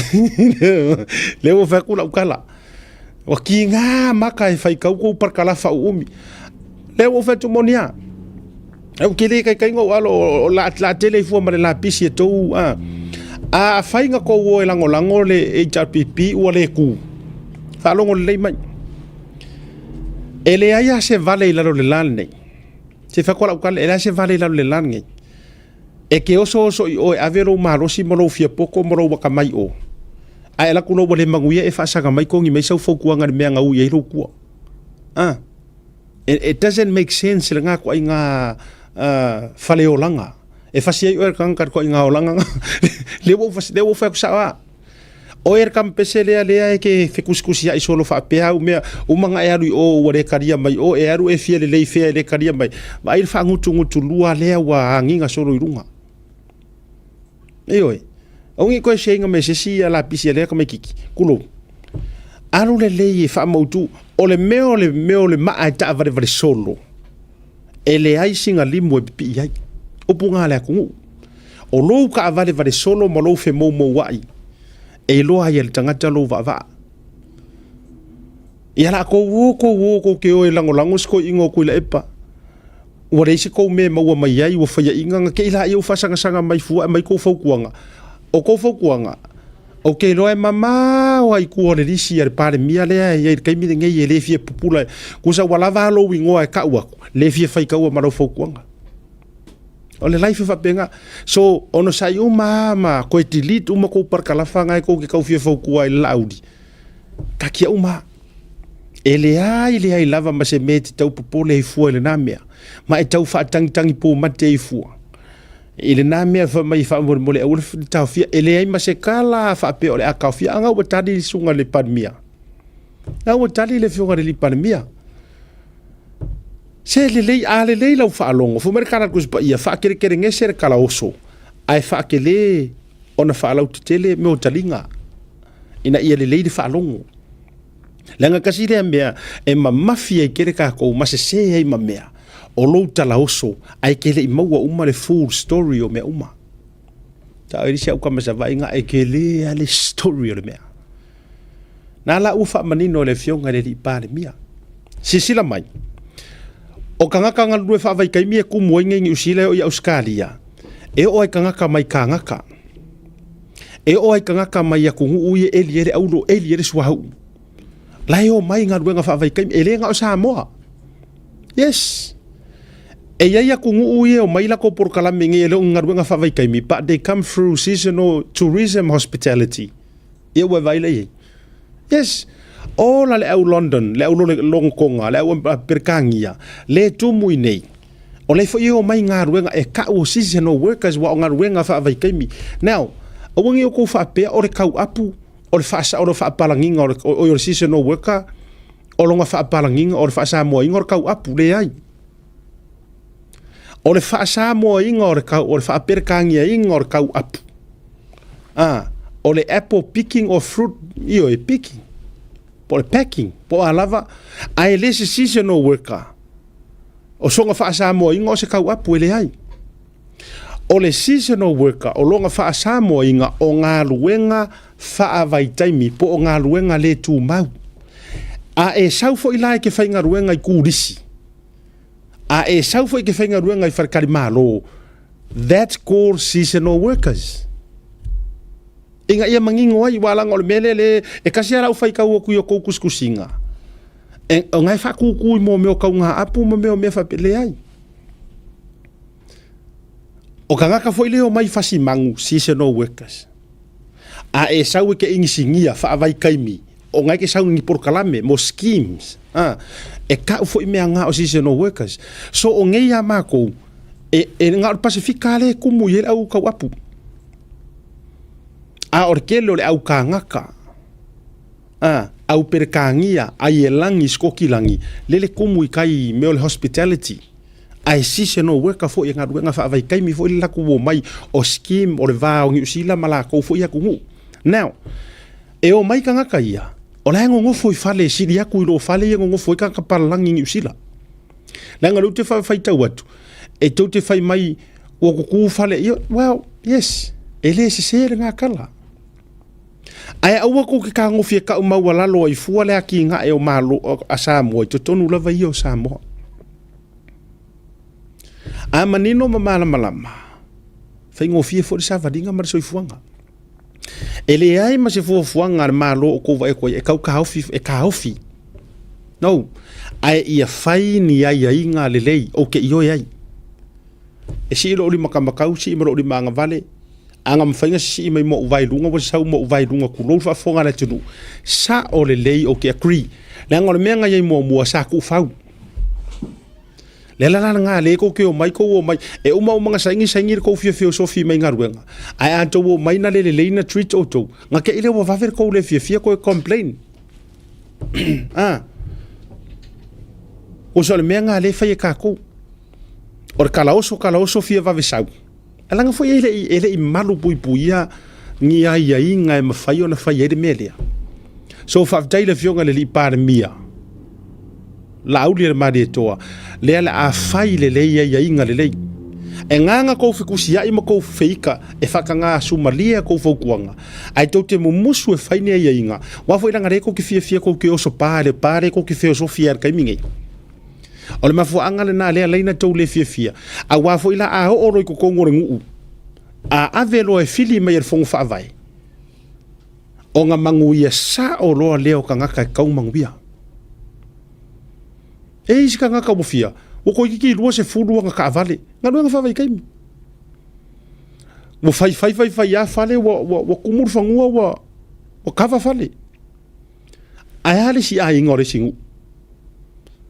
Lea ua fai atu lau tala. Ua kiga maka e fai kau kou parakalafa uumi. Lea ua ou fai atu moni a. Au ke le kaikai ngou alo o la la tele i fua ma le lapisi e tou a. A fai nga kou o e langolango le HRPP ua le ku. Faalogo lelei mai. E leai a se vale i lalo le la lenei. Se fai atu lau tala, e leai se vale i lalo le la lenei. E ke oso oso i o e ave lou malosi ma lou fiapoto ma lou akamai o. Ae alu atu loa ua le manuia e faasaga mai togi mai sau fautuaga i le mea na ui ai lou tua. Ah. It, it doesn't make sense lena toaiga uh, faleolaga. E fasi ai oe le tagata i le toaiga olaga na. Lea ua ou fasi, lea ua ou fai atu sao lava. Oe le kampese lea lea e ke fekusikusiai solo faapea au mea uma na e alu i o ua le talia mai o e alu e fia lelei fea e le talia mai. Vaai le faagutugutulua lea ua agiga solo i luga. Ioe. Aua ne i toe share ma se isi lapisi a lea tamaititi. Tulou. Alu lelei e faamautu. O le mea o le mea o le maa e taavalevale solo, e leai sina limu e pipii ai. Upu na a le atunuu. O lou taavalevale solo ma lou femoumouai, e iloa ai e le tagata lou vaavaa. Ia la tou o tou o tou te o e lagolago si toeaina o Tuilaepa. Ua leai se kou mea e maua mai ai ua faiaʻiga na kei laia ua faasagasagā mai fua e aumai kou fautuaga. O kou fautuaga, ou te iloa e mamao lava i tua o le lisi a le Palemia lea e i ai i le taimi lenei e le fia pupula, tusa ua lava a lou igoa e tau atu, le fia faitaua ma lau fautuaga. O le life e faapena. So, onosai uma lava ma toe delete uma kou parakalafa na e tou te tau fia fautua ai i le Laauli. Taatia uma lava. E leai leai lava ma se mea e te tau popole ai fua i lena mea, ma e tau faatagitagi pumate ai fua i lena mea fai mai faamolemole aua le taofia. E leai ma se tala faapea o le a taofia. A na ua tali le susuga i le Palemia, na ua tali le afioga i le Palemia. Se lelei, a lelei lau faalogo, fai mai le tala a le Tusi Paia, faakelekelegese le talaoso, ae faatele ona faalautetele mea o taliga, ina ia lelei le faalogo. Leaga tasi lea mea e mamafi ai tele tatou ma sese ai ma mea, o lou talaoso, ae e te le i maua uma le full story o mea uma. Tau e isi au tama Savaii na e tele lava le story o le mea. Na la ua faamanino e le afioga i le alii Palemia. Silasila mai, o tagata galulue faavaitaimi e tumu ai nei i Niu Sila e oo i Ausetalia, e oo lava i tagata mai Kanata, e oo lava i tagata mai atunuu ia e eli ai le auro, eli ai le suauu. La e omai i galuega faavaitaimi, e le na o Samoa. Yes. E i ai atunuu ia e omai latou polokalame nei e le o ni galuega faavaitaimi, but they come through seasonal tourism hospitality. Ia ua e vaai lea i ai. Yes. Ola le au London, le au Logotoga, le au Peretania, le tumu i nei. O lea foi e omai galuega e kau o seasonal workers wa o galuega faavaitaimi. Now, aua nei outou faapea o le tauapu, o le faasa, o le faapalagiga o le, o, o le seasonal worker, o lona faapalagiga, o le faasamoaina o le tauapu, leai. O le faasamoaina o le kau, o le faaperetaniaina o le tauapu. A, o le apple picking or fruit, ioe, picking, po o le packing, po o a lava, ae le se seasonal worker. O sona faasamoaina o se tauapu e leai. O le seasonal worker, o lona faasamoaina o galuega faavaitaimi po o galuega le tumau. A e sau foi la e te faigaluega i turisi, a e sau foi e te faigaluega i faletalimalo, That's called seasonal workers. Ina ia manino ai, ua leaga o le mea lea le, e kasi lava lau faitau atu i o tou tusitusiga, e, o na e faatūtū i mea o taugaapu ma mea o mea faapea, leai. O tagata foi lea e omai i fasimanu, seasonal workers. A e sau e te inisinia faavaitaimi, o na e te sau i ni polokalame mo schemes, a, e kau foi mea nga o seasonal workers. So o nei a makou, E, e na o le Pasefika lea e kumu i ai le au tauapu. A o le tele o le au kānaka, a, au Peretania, Aielani, Sikokilani, lele kumu i kai i mea o le hospitality. Ae seasonal worker foi e galuega faavaitaimi foi le latou omai o scheme o le va o Niu Sila ma latou foi atunuu. Now, e omai tagata ia, o la e nonofo i fale e sili atu i lo fale ia nonofo ai tagata palalagi i Niu Sila. Leaga o lea ou te faitau atu, e tou te fai mai ua kukū fale, ia, well, yes, e le sese lena tala. Ae aua tou te fetagofi e tau maualalo ai fua le atinae o Malo a Samoa i totonu lava ia o Samoa. A manino ma malamalama, faigofie foi le savaliga ma le soifuaga. E leai ma se fuafuaga a le Malo o kou vaai atu ai e tau taofi, e taofi. No. Ae ia fai ni aiaiga lelei ou te ioe ai. E sii lou limakamakau, sii ma lou limaagavale, a na mafai ona sisii mai ma ou vae i luga, ua sau ma ou vae i luga tulou le faafofoga a le atunuu. Sao lelei ou te agree. Leaga o le mea na i ai muamua sa tuufau. Le ala la lena, lea tou te omai, tou omai, e uma uma na saini, saini le tou fia feosofi mai galuega. Ae a tou omai na le lelei na treat outou, na te i lea ua vave le tou le fiafia toe complain. Ah. Oso o le mea na lea e fai e tatou. O le kalaoso, kalaoso fia vave sau. Ae leaga foi e le i, e le i malupuipuia ni aiaiga e mafai ona fai ai le mea lea. So faafetai i le Afioga i le Alii Palemia, Laauli a le Malietoa, lea le a fai lelei aiaiga lelei. E gaga kou fekusiaʻi ma kou feika e faatagā sumalie a kou fautuaga, ae tou te mumusu e fai ni aiaiga, aua foi leaga lea tou te fiafia tou te oso pā i le pā lea tou te feosofi ai i le taimi nei. O le mafuaaga lena lea laina tou le fiafia, aua foi la a oo loa i totonu o le nuu, a ave loa e fili mai e le Fono Faavae, ona manuia sao loa lea o tagata e tau manuia. E i ai isi tagata ua fia, ua toeitiiti 20 ana taavale, galuega faavaitaimi. Ua fai fai fai fai lava fale, ua, ua, ua tumu le fanua, ua, ua kava fale. Ae a le isi aiga o le isi nuu?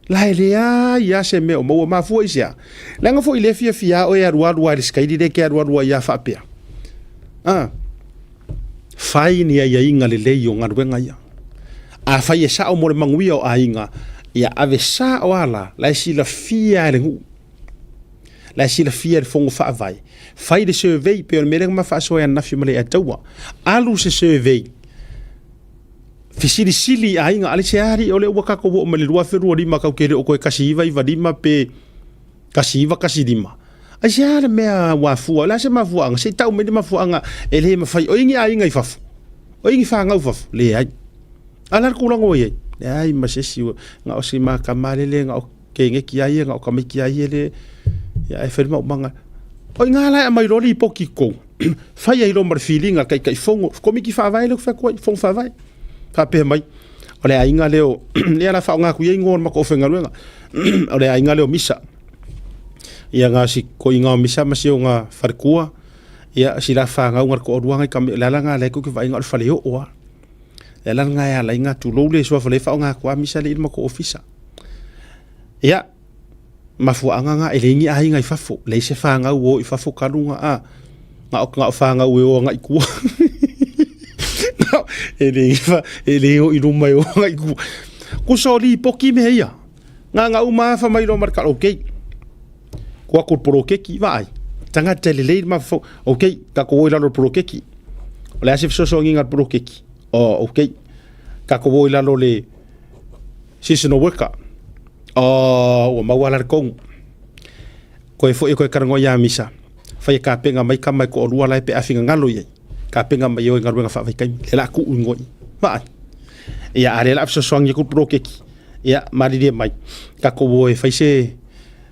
La e leai lava se mea o maua. Mafua i se a? Leaga foi lea fiafia oe e alualu lava i le sikaili lea e te alualu ai lava faapea. A, fai ni aiaiga lelei o galuega ia. Afai e sao mo le manuia o aiga, ia ave sao lava la, la e silafia e le nuu. La e silafia e le Fono Faavae. Fai le survey, pei o le mea lea na ma faasoa ai ananafi ma le Ataua. Alu se survey fesilisili i aiga, ale se alii o lea ua tatou oo mai le 2025 tatou te le o toe 1995 pe 1915. Aisea le mea ua afua, o le a se mafuaaga, se i tau mai le mafuaaga e le mafai, o i ai ni aiga i fafo, o i ai ni fanau i fafo, leai. A o le a le tulaga ua i ai? Leai ma se isi, na o si ma tama lele, na o keneki a ia, na o tamaiti a ia le, ia ae fai le maumaga. O i ina la e aumai loa lipoti i totonu, fai ai loa ma le filiga a le Taitaifono, Komiti Faavae lea ou te fai atu ai, Fono Faavae. Faapea mai, o le aiga lea o, lea o le a faaaoga atu ia igoa o le matou aufaigaluega, o le aiga lea o Misa. Ia na o si toeaina o Misa ma si ona faletua, ia si la fanau na le toalua nai tama, o le ala lena o lea tou te vaai na o le faleoo lava. O le ala lena e ala ai ona tulou le suafa o lea e faaaoga atu lava Misa lea i le matou ofisa. Ia, mafuaaga na, e leai ni aiga i fafo, leai se fanau o i fafo talu na, a, na o, na o fanau e o agai i tua. E le, e le o i luma e o agai i tua. Kusa o lipoti mea ia. Na na uma lava fai mai loa ma le tala, okay, ko atu le poloketi, vaai, tagata e lelei le mafaufau, okay, tatou o i lalo o le poloketi. O le a se fesoasoaniga a le poloketi? Oh, okay, tatou o i lalo o le seasonal worker. Oh, ua maua la le tonu. Koe foi e koe talanoa ia Misa. Fai e kapena mai tama e toalua la e pe a finagalo i ai. Kapena mai e o i galuega faavaitaimi. Lea la a tuu ingoa i. Vaai. Ia, a lea la a fesoasoani atu le poloketi. Ia, malilie mai. Tatou o e fai se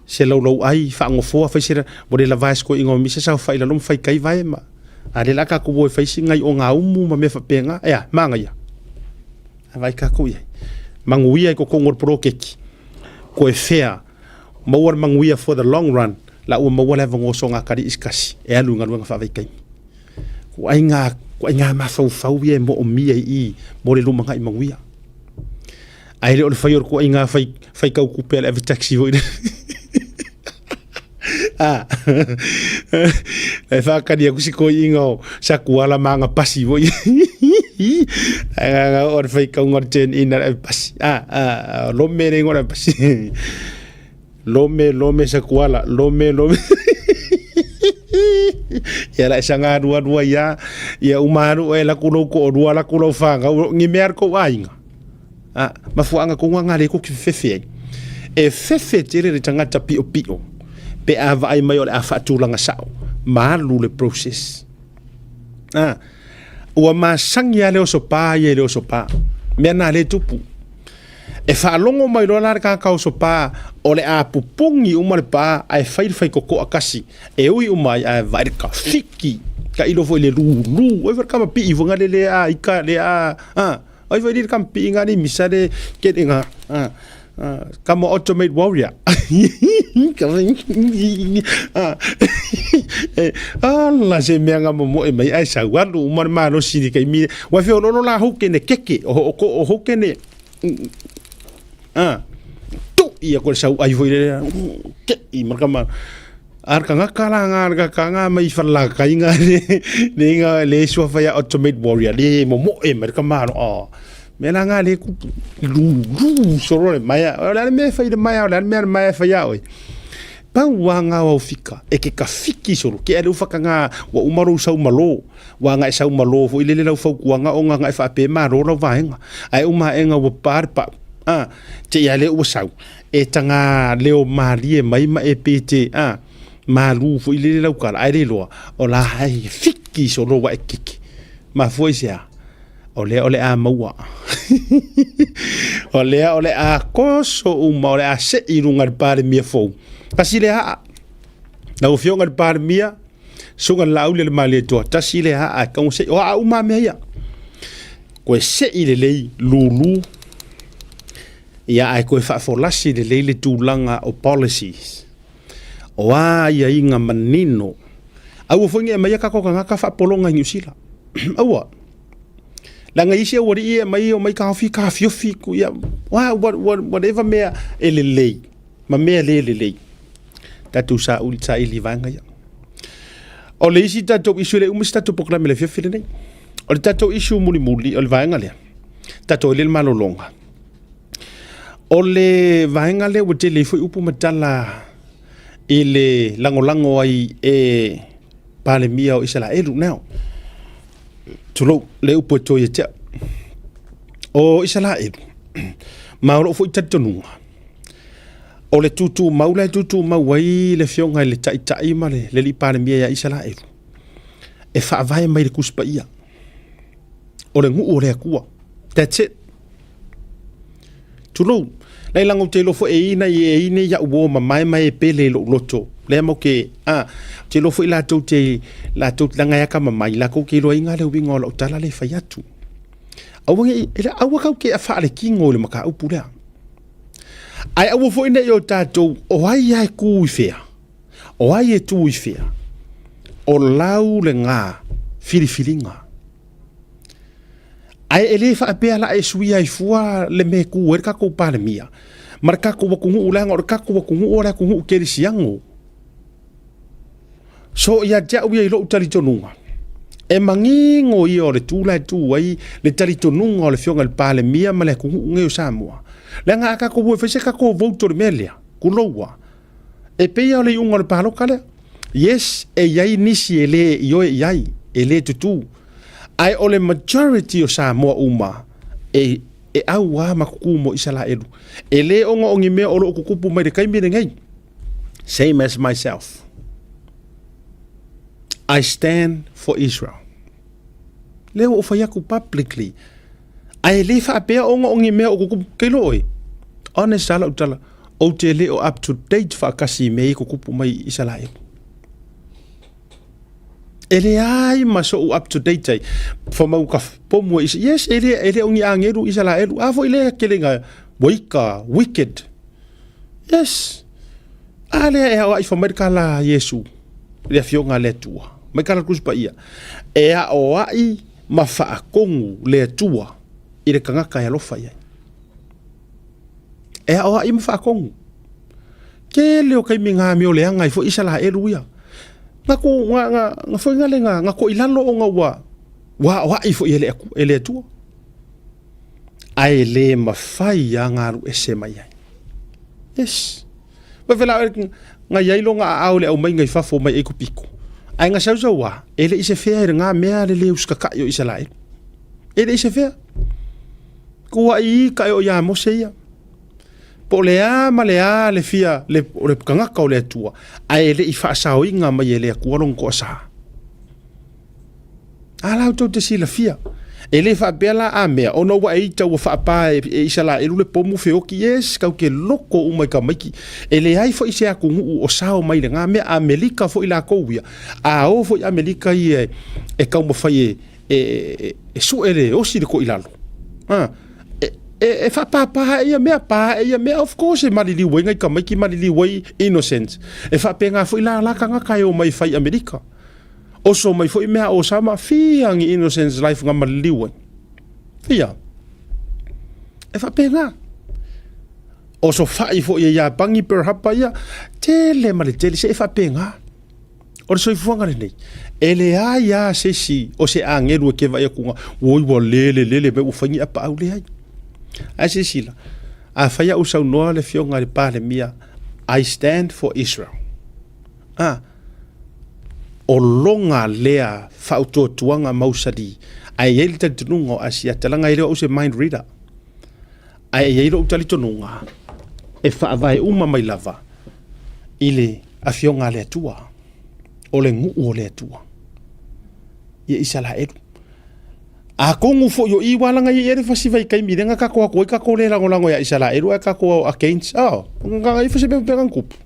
se laulau ai, faanofoa, fai se, ua le lava e si toeaina o Misa saofai i lalo ma fai tai vae ma, a lea la a tatou o e fai si nai ogaumu ma mea faapena. E a, manaia. A vaai tatou i ai. Manuia i totonu o le poloketi. Koe fea, maua le manuia for the long run, la ua maua le avanoa o sogatali'i se tasi e alu i galuega faavaitaimi. Kuaiga, kuaiga mafaufau ia e moomia i i mo le lumanai manuia. Ae le o le fai o le kuaiga fai, faitau tupe a le ave taxi foi lea. A, e whakari aku si koi inga o Sakuala ma anga pasi foi. Ai nga o le whaikaunga o le turn in a le pasi. A, a, lome le ingoa le pasi. Lome, lome Sakuala, lome, lome. Ia la e sanga alualu ai a, ia uma alu e laku lou toalua laku lau fanau, ni mea a le tou aiga. A, mafuaaga tonu a le koki fefe ai. E fefe tele le tagata piopio pe a vaai mai o le a faatulaga sao, ma alu le process. A, ua masani lava le oso pa ia i le oso pa. Mea na le tupu. E faalogo mai loa la le tagata oso pa o le a pupuni uma le pa ae fai le faitotoa kasi e ui uma ai ae vaai le kafiki. Tailo foi i le lulu. Oi foi le kamapii foi nga le le a ika le a, a. Ai foi le kampi nga ni misa le kele nga kama automate warrior. Ala se mea nga momoe mai ai sau alu uma le malosi ni kai mi. Wa fe ololo la hoke ne keke o o ko o hoke ne tu ia ko sau ai foi le ke i marka A le tagata la nga le tagata nga mai falalakai nga le le nga le suafa ia Ultimate Warrior le momoe mai le tamalo oh mea la nga le kupu lulu solo le maea o le a le mea e fai i le maea o le a le mea le maea e fai ia oe pau a nga o au fika e ke ka fiki solo ke ale ufaka nga ua uma lou sau malo ua nga e sau malo foi lele lau fautuaga o nga nga e faape malo lau vaega ae uma aega ua pa le pau a te ia le ua sau E taga leo malie mai ma e pe te a malu foi lele lau kala ae le iloa o la e fiki solo wa e keke. Mafua i se a? O lea o le a maua. O lea o le a koso uma, o le a sei i luga i le Palemia fou. Tasi lea aa. Lau Afioga i le Palemia, susuga i le Laauli a le Malietoa, tasi lea aa e tatau ona sei. O aa uma lava mea ia. Toe sei lelei lulu, ia ae toe faafolasi lelei le tulaga o policies. O a aiaiga manino. Aua foi ne i aumaia tatou tagata faapologa i Niu Sila. Aua. Leaga e i ai isi aualii ia e aumai omai taofi taofiofi, ia, whatever mea e lelei ma mea le lelei. Tatou saili saili i vaega ia. O le isi tatou issue, e le i uma se tatou polokalame i le afiafi lenei. O le tatou issue mulimuli, o le vaega lea, tatou ai lea i le malologa. O le vaega lea ua tele ai foi upu ma tala i le lagolago ai e Palemia o Isaraelu. Now, tulou, le upu e to ia te au. O Isaraelu, ma o lou foi talitonuga, o le tutumau la e tutumau ai le afioga i le Taitai ma le alii Palemia ia Isaraelu, e faavae mai le Tusi Paia. O le nuu o le Atua. That's it. Tulou, lai laga ou te iloa foi e i nai e i nei au uo mamae ma e pele i lou loto. Lea mau ke, a, ou te iloa foi latou te, latou te laga e akamamai, latou te iloaina le uiga o lau tala lea e fai atu. Aua nei, e le, aua kau te faalekino i le mataupu lea. Ae aua foi nei o tatou, o ai lava e tu i fea, o ai e tu i fea, o lau lena filifiliga. Ae e le faapea la e suia ai fua le mea e kū ai le tatou Palemia ma le tatou atunuu leaga o le tatou atunuu o le atunuu kerisiano. So ia te au ia i lou talitonuga, e manino ia o le tū la e tū ai le talitonuga o le Afioga i le Palemia ma le atunuu nei o Samoa. Leaga a tatou o e fai se tatou vote o le mea lea, tuloua, E pei lava o le iuga o le palota lea. Yes, e i ai nisi e le ioe i ai, e le tutū. Ae o le majority o Samoa uma e, e auā ma tutū mo Isalaelu. E le ona o ni mea o lo o tutupu mai le taimi lenei. Same as myself. I stand for Israel. Lea ua ou fai atu publicly. Ae le faapea ona o ni mea o tutupu. Kei lo oe. Honest lava lau tala. Ou te le o up to date faatasi i mea ia e tutupu mai i Isaraelu. E leai ma so'u up to date ai. Whamau ka pomu e Yes, e le, e le o ni agelu Isaraelu. A foi lea kele nga waika, wicked. Yes. A lea e ao ai whamai ka la Yesu. Le afioga a le Atua. Mai ka la Tusi Paia. E aoai ma whaakongu le Atua i le tagata e alofa i ai. E aoai ma faatonu. Tele o taimi nga mea o leaga ai foi Isaraelu ia. Nga ku nga nga nga foi nga le nga nga ko i lalo ona ua ua aoai foi e le e le Atua. Ae le mafai a nga alu ese mai ai. Yes. Wa vela nga iai lo nga aao le aumaiga i fafo mai Aikupito. Ae nga sausau a, e le i se fea i le nga mea le le usikakai o Isaraelu. E le i se fea. Kua i ika e o ia Mose ia. Po o le a ma le a le fia le, o le tagata o le Atua, ae e le i faasaoina mai e le Atua lona toasa. A la outou te silafia. E le faapea la a mea, ona ua e ita ua faapa e, e Isalaelu le pomu feoki, yes, kau ke loko uma i tamaiti. E leai foi se atunuu o sao mai le nga mea, Amelika foi lakou ia. A o foi Amelika ia e, e taumafai e, e, e, e sue le osi le koilalo. A, e, e, e faapāpā e ia mea, pā e ia mea, of course e maliliu ai ngai tamaiti, maliliu ai innocent. E faapena foi la la tagata e o mai fai Amerika. Oso mai foi mea o sama, fia ni innocent life nga maliliu ai. Fia. E faapena. Oso fai foi e Iapani Pearl Harbor ia, tele ma le tele, se e faapena. O le soifuaga lenei, e leai lava se isi o se agelu e ke vaai atu, oi ua lele lele mai ua fai ni apaau, leai. Ae silasila, afai a ou saunoa le afioga i le Palemia, I stand for Israel. Ah, o loga lea faautuatuaga mausali, ae i ai le talitonuga o Asiata, leaga e le o au se mind reader. Ae i ai lou talitonuga, e faavae uma mai lava i le Afioga a le Atua, o le nuu o le Atua, ia Isaraelu. Atonu foi o i ua laga i ai le fasi vaitaimi lea na tatou atu ai tatou le lagolago ia Isaraelu ae tatou against oh na i fasi mea faapena na tupu.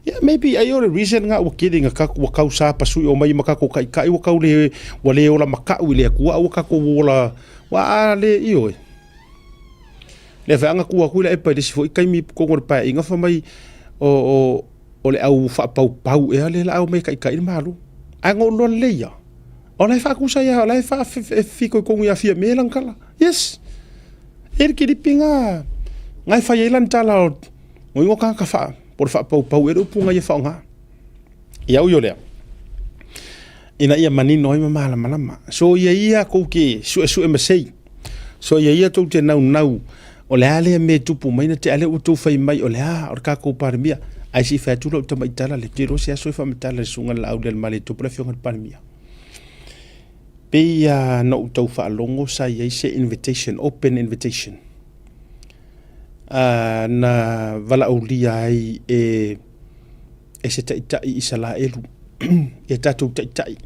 Yeah, maybe ai o le reason na ua tele ina tatou ua tau sapasui omai ma tatou taitai ua tau le ua le ola makaʻu i le Atua a ua tatou ola ua a le ioe. Lea foi a na tu atu i le epa i le isi foi taimi i totonu o le paeaiga fai mai o o o le au faapaupau ea lea la a omai e taitai le Malo. Ae na ou iloa lelei lava, o la e faatusa ia, o la e fitoitonu ia Fiame lana tala. Yes! E i ai le kilipi na, na e fai ai lana tala o igoa tagata faa, po o le faapaupau ea le upu na ia faaaoga. Ia ui o lea, ina ia manino ai ma malamalama. Soia ia tou te suesue masei. Soia ia tou te naunau o le a lea mea e tupu mai na tea lea ua tou fai mai o le a o le tatou Palemia. Ae se i fai atu lau tamai tala lea, ou te iloa se aso e faamatala e le Susuga i le Laaulialemalietoa po o le Afioga i le Palemia. Pei lava na ou tau faalogo sa i ai se invitation, open invitation, na valaaulia ai e e se taitai Isalaelu ia tatou taitai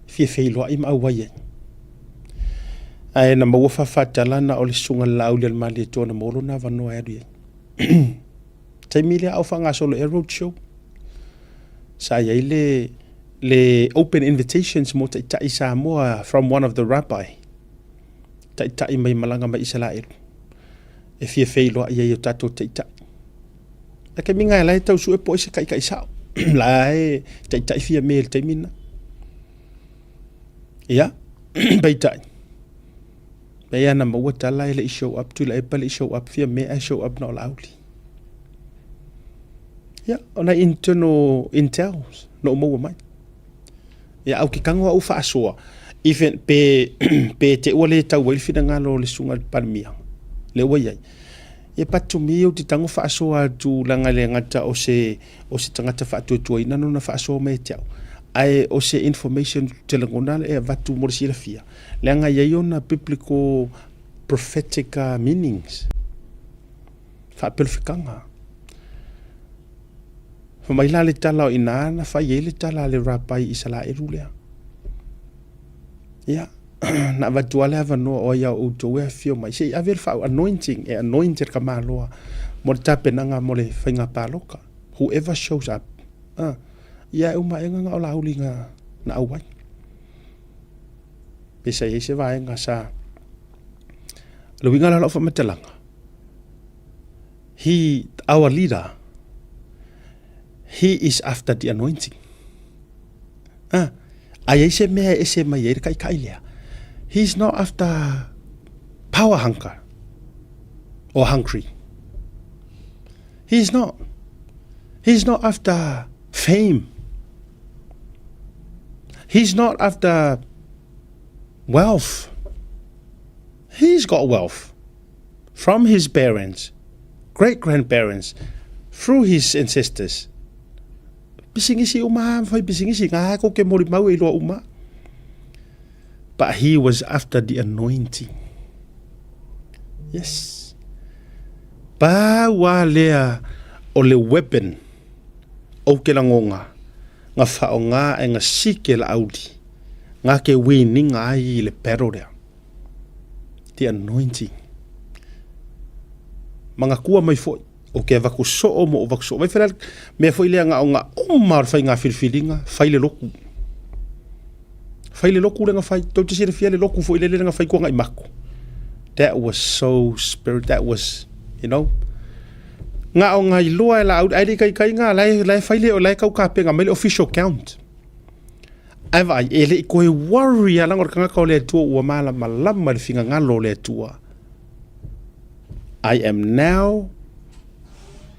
fia feiloai ma auai ai. Ae na maua faafatala na o le susuga i le Laaulialemalietoa na maua lona avanoa e alu i ai. Taimi lea a o faagasolo ea road show, sa i ai le, le open invitations mo taitai Samoa from one of the rabbi, taitai mai malaga mai Isalaelu e fia feiloai ai o tatou taitai. Le taimi lena la e tau sue po o ai se taitai sao. La e taitai Fiame i le taimi lena. Ia, peitai, pei lava na maua tala e le i show up Tuilaepa e le i show up Fiame ae show up na o Laauli. Ia, o nai internal intels na ou maua mai. Ia, ae ou te tago au faasoa, even pe, pe te ua le tau ai le finagalo o le susuga i le Palemia, lea ua i ai. Ia but to me ou te tago faasoa atu leaga e le gata o se o se tagata faatuatuaina lona faasoa mai ia te au, ae o se information ou te lagona e avatu mo le silafia, leaga e i ai ona biblical prophetic meanings, faapelofekaga. Fai mai la le tala o ina na fai ai le tala a le Rapai Isalaelu lea. Ia, na avatu lava le avanoa o ai a outou e afifio mai, se i ave le faa anointing, e anoint le tamaloa mo le tapenaga mo le faiga palota. Whoever shows up, ah, ia e uma aega na o Laauli na, na auai. Pe sa i ai se vaega sa... Le uiga la o lau faamatalaga, he, our leader, he is after the anointing. Ah, a i ai se mea e ese mai ai le taitai lea, he is not after power hunker or hungry. He is not. He is not after fame. He is not after wealth. He's got wealth from his parents, great grandparents, through his ancestors. Pisingisi uma, fai pisingisi, ngā ko ke mori mau e iloa uma. But he was after the anointing. Yes. Pau a lea o le weapon o ke langonga, nga whaonga e nga sike la auli, nga ke wininga ai i le battle lea. The anointing. Mangakua mai foi. O ke avaku soo mo o vaku soo. Vai whela mea foi lea nga o nga uma o le whai ngā whiriwhiringa, whai le loku. Whai le loku le nga whai, tau te sirewhia le loku foi le le nga whai kua ngai mako. That was so spirit, that was, you know, nga o nga iloa e la au, ai le kai kai nga, lai, lai whai le o lai kau kapenga, mai le official count. Ae vaai, e le i koe worry a langa o le kangaka o le Atua ua malamalama i le fingagalo o le Atua. I am now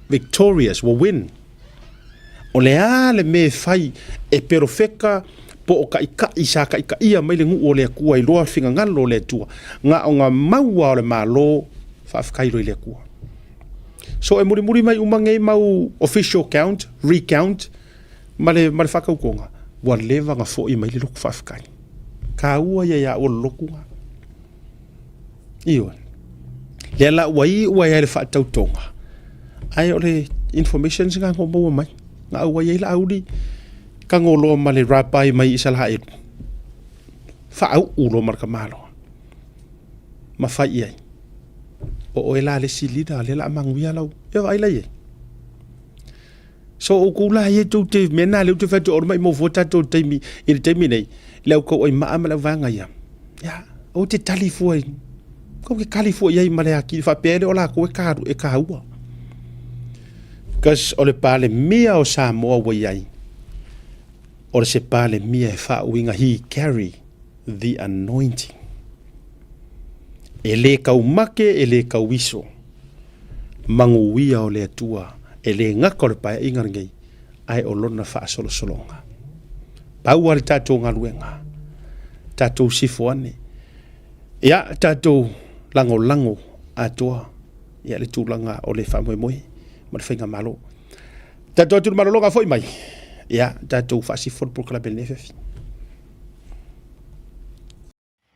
victorious, ua win. O le a le mea e fai e perofeka po o kaʻikaʻi sa kaʻikaʻia mai le nuʻu o le Atua i loa fingagalo o le Atua. Nga o nga maua o le Malo, faafetai loa i le Atua. So e mulimuli mai uma nei mau official count, recount, ma le, ma le faatautoga, ua leva na foʻi mai le lotu faafetai. Taua ia ia au o le lotu na. Ioe. Lea la ua iu ai ai le faatautoga, ae o le information sina na maua mai. Na auai ai Laauli, tago loa ma le Rabbi mai Isalaelu. Faauu loa ma le tamaloa. Ma fai i ai. O oe la le isi leader lea o le a manuia lau. Ia vaai la i ai. So outou la ia tou te mea na lea ou te fai atu o le maimau fua tatou taimi i le taimi nei le au tauai maa ma le au vaega ia. Ia, ou te tali fua i kou te tali fua i ai ma le atili faapea e le o latou e ka e taua. Because o le Palemia o Samoa ua i ai, o le se Palemia e faauiga he carry the anointing. E le taumate, e le tauiso. Manuia o le Atua, e le gata o le paeaiga lenei, ae o lona faasolosologa. Pau lava le tatou galuega, tatou sifo ane, ia tatou lagolago atoa ia le tulaga o le faamoemoe ma le faigamalo. Tatou atu i le malologa foi mai, ia tatou faasifo le polokalame i lenei afiafi.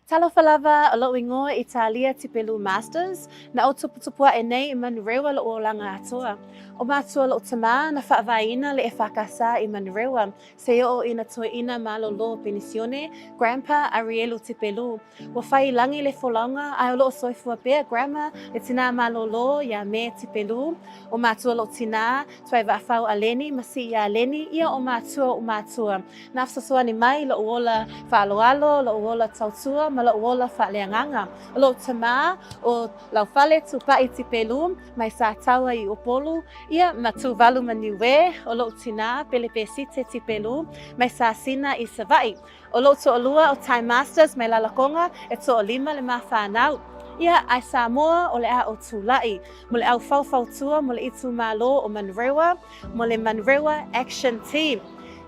Talofa lava, o loʻu igoa Italia Tipelu Masters, na ou tuputupu aʻe nei i Manurewa loʻu olaga atoa. O matua loʻu tamā na faavaeina le EFKS i Manurewa, se oʻo ina toeʻina malolo penisione, Grandpa Arielu Tipelu. Ua fai i lagi le folauga, ae o loʻo soifua pea Grandma le tinā malolo iā Me Tipelu. O matua loʻu tinā, Tuaivaafau Aleni ma Siia Aleni, ia o matua oʻu matua. Na fesoasoani mai i loʻu ola faaaloalo, loʻu ola tautua ma loʻu ola faaleagaga. O loʻu tamā, ʻo Laufale Tupaʻi Tipelu, mai Sataua i Upolu, ia ma Tuvalu ma Niue, ʻo loʻu tinā, Pelepesite Tipelu, mai Sasina i Savaʻi. ʻO loʻu toʻolua, ʻo Ty Masters, mai Lalakoga, e toʻolima le ma whanau. Ia, ae Samoa, o le a o Tulaʻi, mo le au faufautua mo le itumalo o Manurewa, mo le Manurewa Action Team.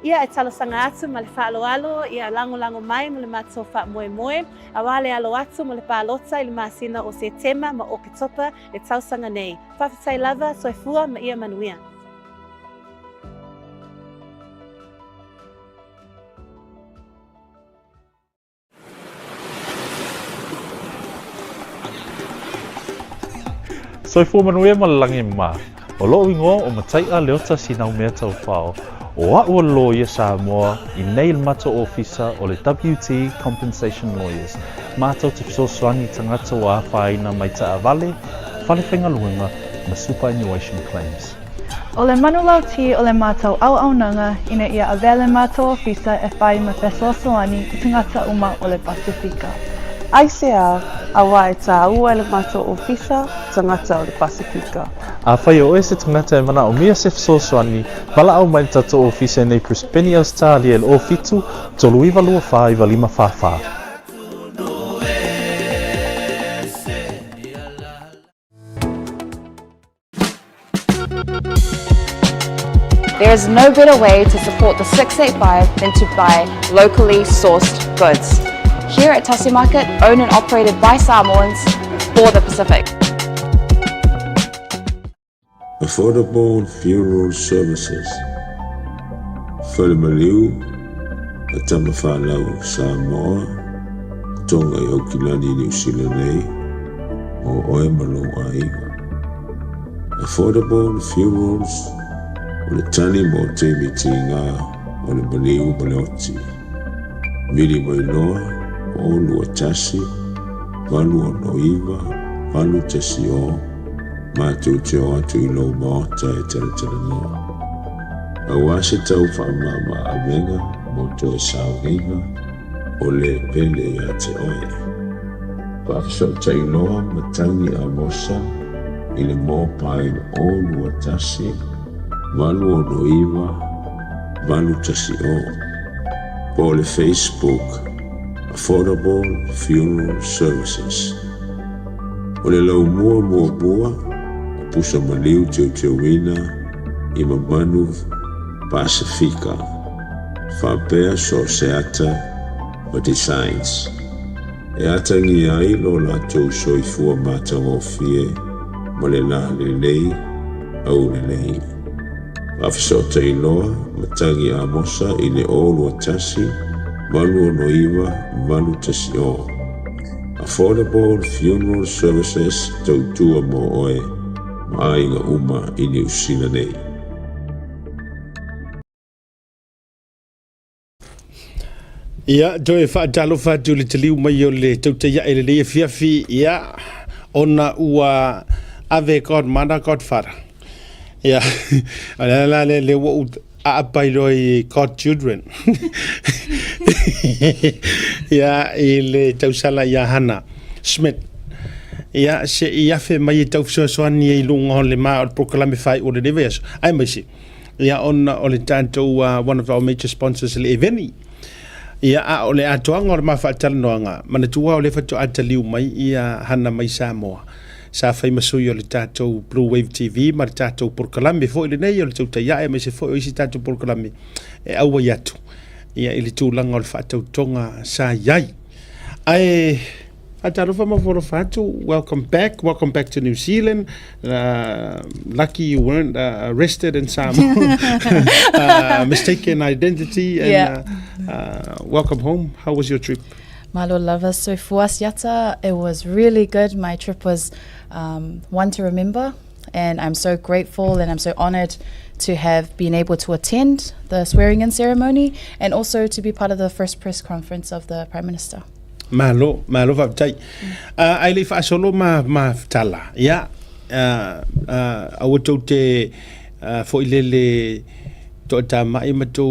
Ia e talosaga atu ma le faaaloalo ia lagolago mai mo le matou faamoemoe, auā le alo atu mo le palota i le masina o Setema ma Oketopa le tausaga nei. Faafetai lava, soifua ma ia manuia. Soifua manuia ma le lagi ma. O loʻu igoa o Mataiʻa Leota Sinaumea Taufao. O aʻu o loia Samoa i nei le matou ofisa o le WT Compensation Lawyers. Matou te fesoasoani i tagata ua afaina mai taavale, fale faigaluega ma superannuation claims. ʻO le manulauti o le matou auaunaga ina ia avea le matou ofisa e fai ma fesoasoani i tagata uma o le Pasefika. Aisea, auā e tāua e le matou ofisa tagata o le Pasefika. Afai o oe se tagata e manaomia se fesoasoani, valaau mai le tatou ofisa i nei Brisbane, Ausetalia i le 07 39 24 95 44. There is no better way to support the 685 than to buy locally sourced goods. Here at Tasi Market, owned and operated by Samoans for the Pacific. Affordable Funeral Services, Fale Maliu a Tamafanau Samoa, Tonga i Aukilani Niu Sila nei, mo oe ma lou aiga. Affordable Funerals, o le tali mo taimi tiga o le maliu ma le oti. Vili mai loa, 0 2 1 8 6 9 8 1 0, matou te o atu i lou maota e talatalanoa. Aua se tau faamama avega mo toe sauniga o le pele ia te oe. Faafesootai loa Matangi Amosa i le mobile 0 2 1 8 6 9 8 1 0 po o le Facebook Affordable Funeral Services. O le laumua muamua o pusa maliu teuteuina i mamanu Pasefika faapea so o se ata ma designs e atagia ai lo latou soifua matagofie ma le la lelei aulelei. Faafesootai loa Matagi Amosa i le 0 2 1 8 6 9 8 1 0. Affordable Funeral Services tautua mo oe ma aiga uma i Niu Sila nei. Ia, toe faatalofa atu i le taliu mai o le tautaiae lenei afiafi, ia, ona ua ave God Mother, God Father. Ia, o le ala la lea, lea ua ou aapa ai loa i God Children. Ia, i le tausala ia Hana Smith. Ia, se i afe mai e tau fesoasoani ai i luga o le ma o le polokalame faaiu o lenei vaiaso. Aemaise, ia ona o le tatou uh, one of our major sponsors le Eveni. Ia a o le atoaga o le ma faatalanoaga, manatua o lea faatoa taliu mai ia Hana mai Samoa. Sa fai ma sui o le tatou Blue Wave TV ma le tatou polokalame foi lenei o le Tautai Ae aemaise foi o isi tatou polokalame e auai atu ia i le tulaga o le faatautoga sa i ai. Ae Faatalofa ma fofofa atu, welcome back, welcome back to New Zealand. Uh, lucky you weren't uh, arrested in Samoa. uh, mistaken identity and yeah. uh, uh, welcome home. How was your trip? Malo lava soifua siata. It was really good. My trip was um, one to remember and I'm so grateful and I'm so honored to have been able to attend the swearing in ceremony and also to be part of the first press conference of the Prime Minister. Malo, malo faafetai. Uh, ai le i faasolo ma, ma tala, ia, uh, uh, aua tou te uh, foi lele toatamai ma tou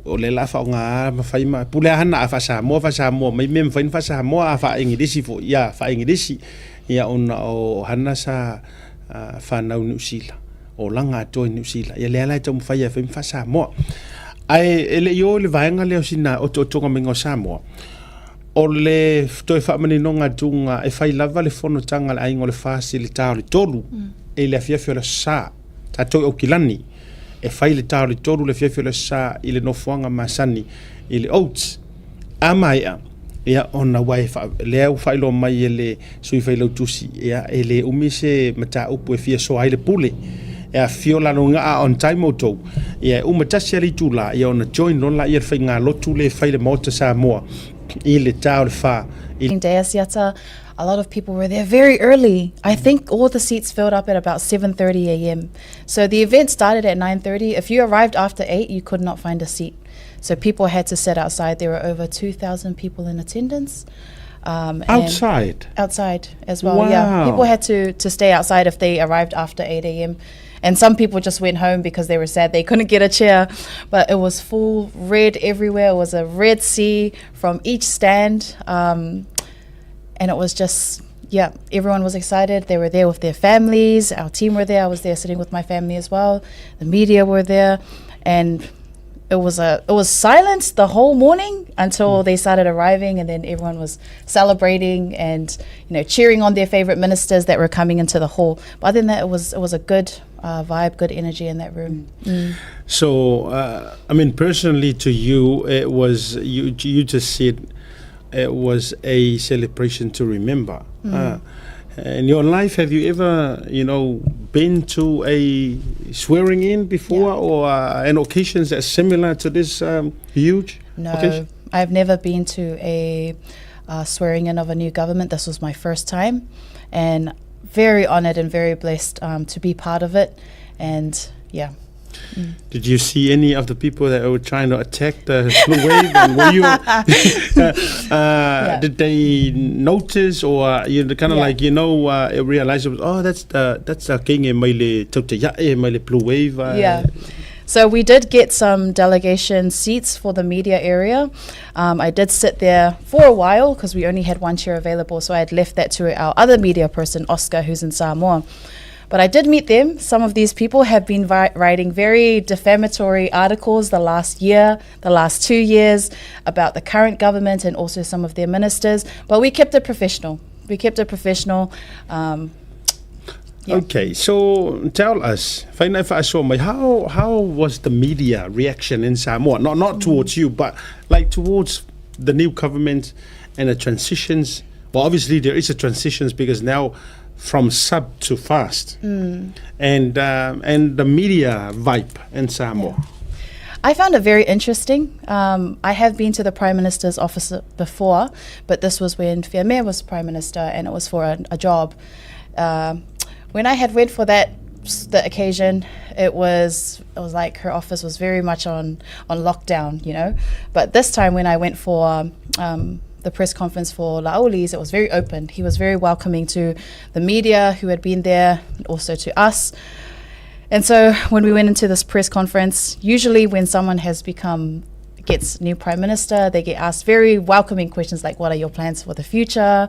o le la faaaoga ma fai ma pule a hana a faasamoa faasamoa mai mea mafai na faasamoa a faaengilisi foi ia faaengilisi ia ona o hana sa uh, fanau Niu Sila olaga atoa i Niu Sila ia lea la e taumafai ai e fai ma faasamoa ae e le i o i le vaega lea o sina otootoga maiga o Samoa O le toe faamaninoga atuga e fai lava le fonotaga a le aiga o le FAST i le ta o le tolu i le afiafi o le Aso Sa. Tatou i Aukilani, e fai le ta o le tolu i le afiafi o le Aso Sa i le nofoaga masani i le Oats. A maea, ia ona ua e faa, lea ua faailoa mai e le Sui Failautusi, ia e le umi se mataupu e fia soa ai le pule. E afifio la lona a on time outou, ia e uma tasi lava le itula, ia ona join loa laia le faigalotu lea e fai i le Maota Samoa i le ta o le fa i Day Asiata, a lot of people were there very early. I think all the seats filled up at about 7:30 a.m. So the event started at 9:30. If you arrived after 8, you could not find a seat. So people had to sit outside. There were over 2,000 people in attendance. Um, outside? Outside as well, wow. yeah. People had to, to stay outside if they arrived after 8 a.m. And some people just went home because they were sad they couldn't get a chair. But it was full red everywhere. It was a red sea from each stand. Um, and it was just, yeah, everyone was excited. They were there with their families. Our team were there. I was there sitting with my family as well. The media were there. And it was a it was silence the whole morning until mm. they started arriving and then everyone was celebrating and you know cheering on their favorite ministers that were coming into the hall but other than that it was it was a good uh, vibe good energy in that room mm. so uh, i mean personally to you it was you you just said it was a celebration to remember mm. uh, in your life, have you ever, you know, been to a swearing in before yeah. or uh, an occasions that's similar to this um, huge no, occasion? I've never been to a uh, swearing in of a new government. This was my first time, and very honored and very blessed um, to be part of it. And yeah. Mm. Did you see any of the people that were trying to attack the blue wave? And were you, uh, uh, yeah. did they notice or uh, you know, kind of yeah. like you know uh, realize it was oh that's the that's the king e mai le tautaia e mai le blue wave. Uh, yeah. So we did get some delegation seats for the media area. Um, I did sit there for a while because we only had one chair available, so I had left that to our other media person, Oscar, who's in Samoa. But I did meet them. Some of these people have been writing very defamatory articles the last year, the last two years about the current government and also some of their ministers. But we kept it professional. We kept it professional. Um, yeah. Okay, so tell us, how how was the media reaction in Samoa? Not not mm. towards you, but like towards the new government and the transitions. Well, obviously there is a transitions because now from sub to fast, mm. and um, and the media vibe in Samoa. Yeah. I found it very interesting. Um, I have been to the Prime Minister's office before, but this was when Fiame was Prime Minister and it was for a, a job. Uh, when I had went for that the occasion, it was it was like her office was very much on on lockdown, you know. But this time when I went for um, the press conference for La'auli's, it was very open. He was very welcoming to the media who had been there, and also to us. And so when we went into this press conference, usually when someone has become gets new prime minister, they get asked very welcoming questions like, "What are your plans for the future?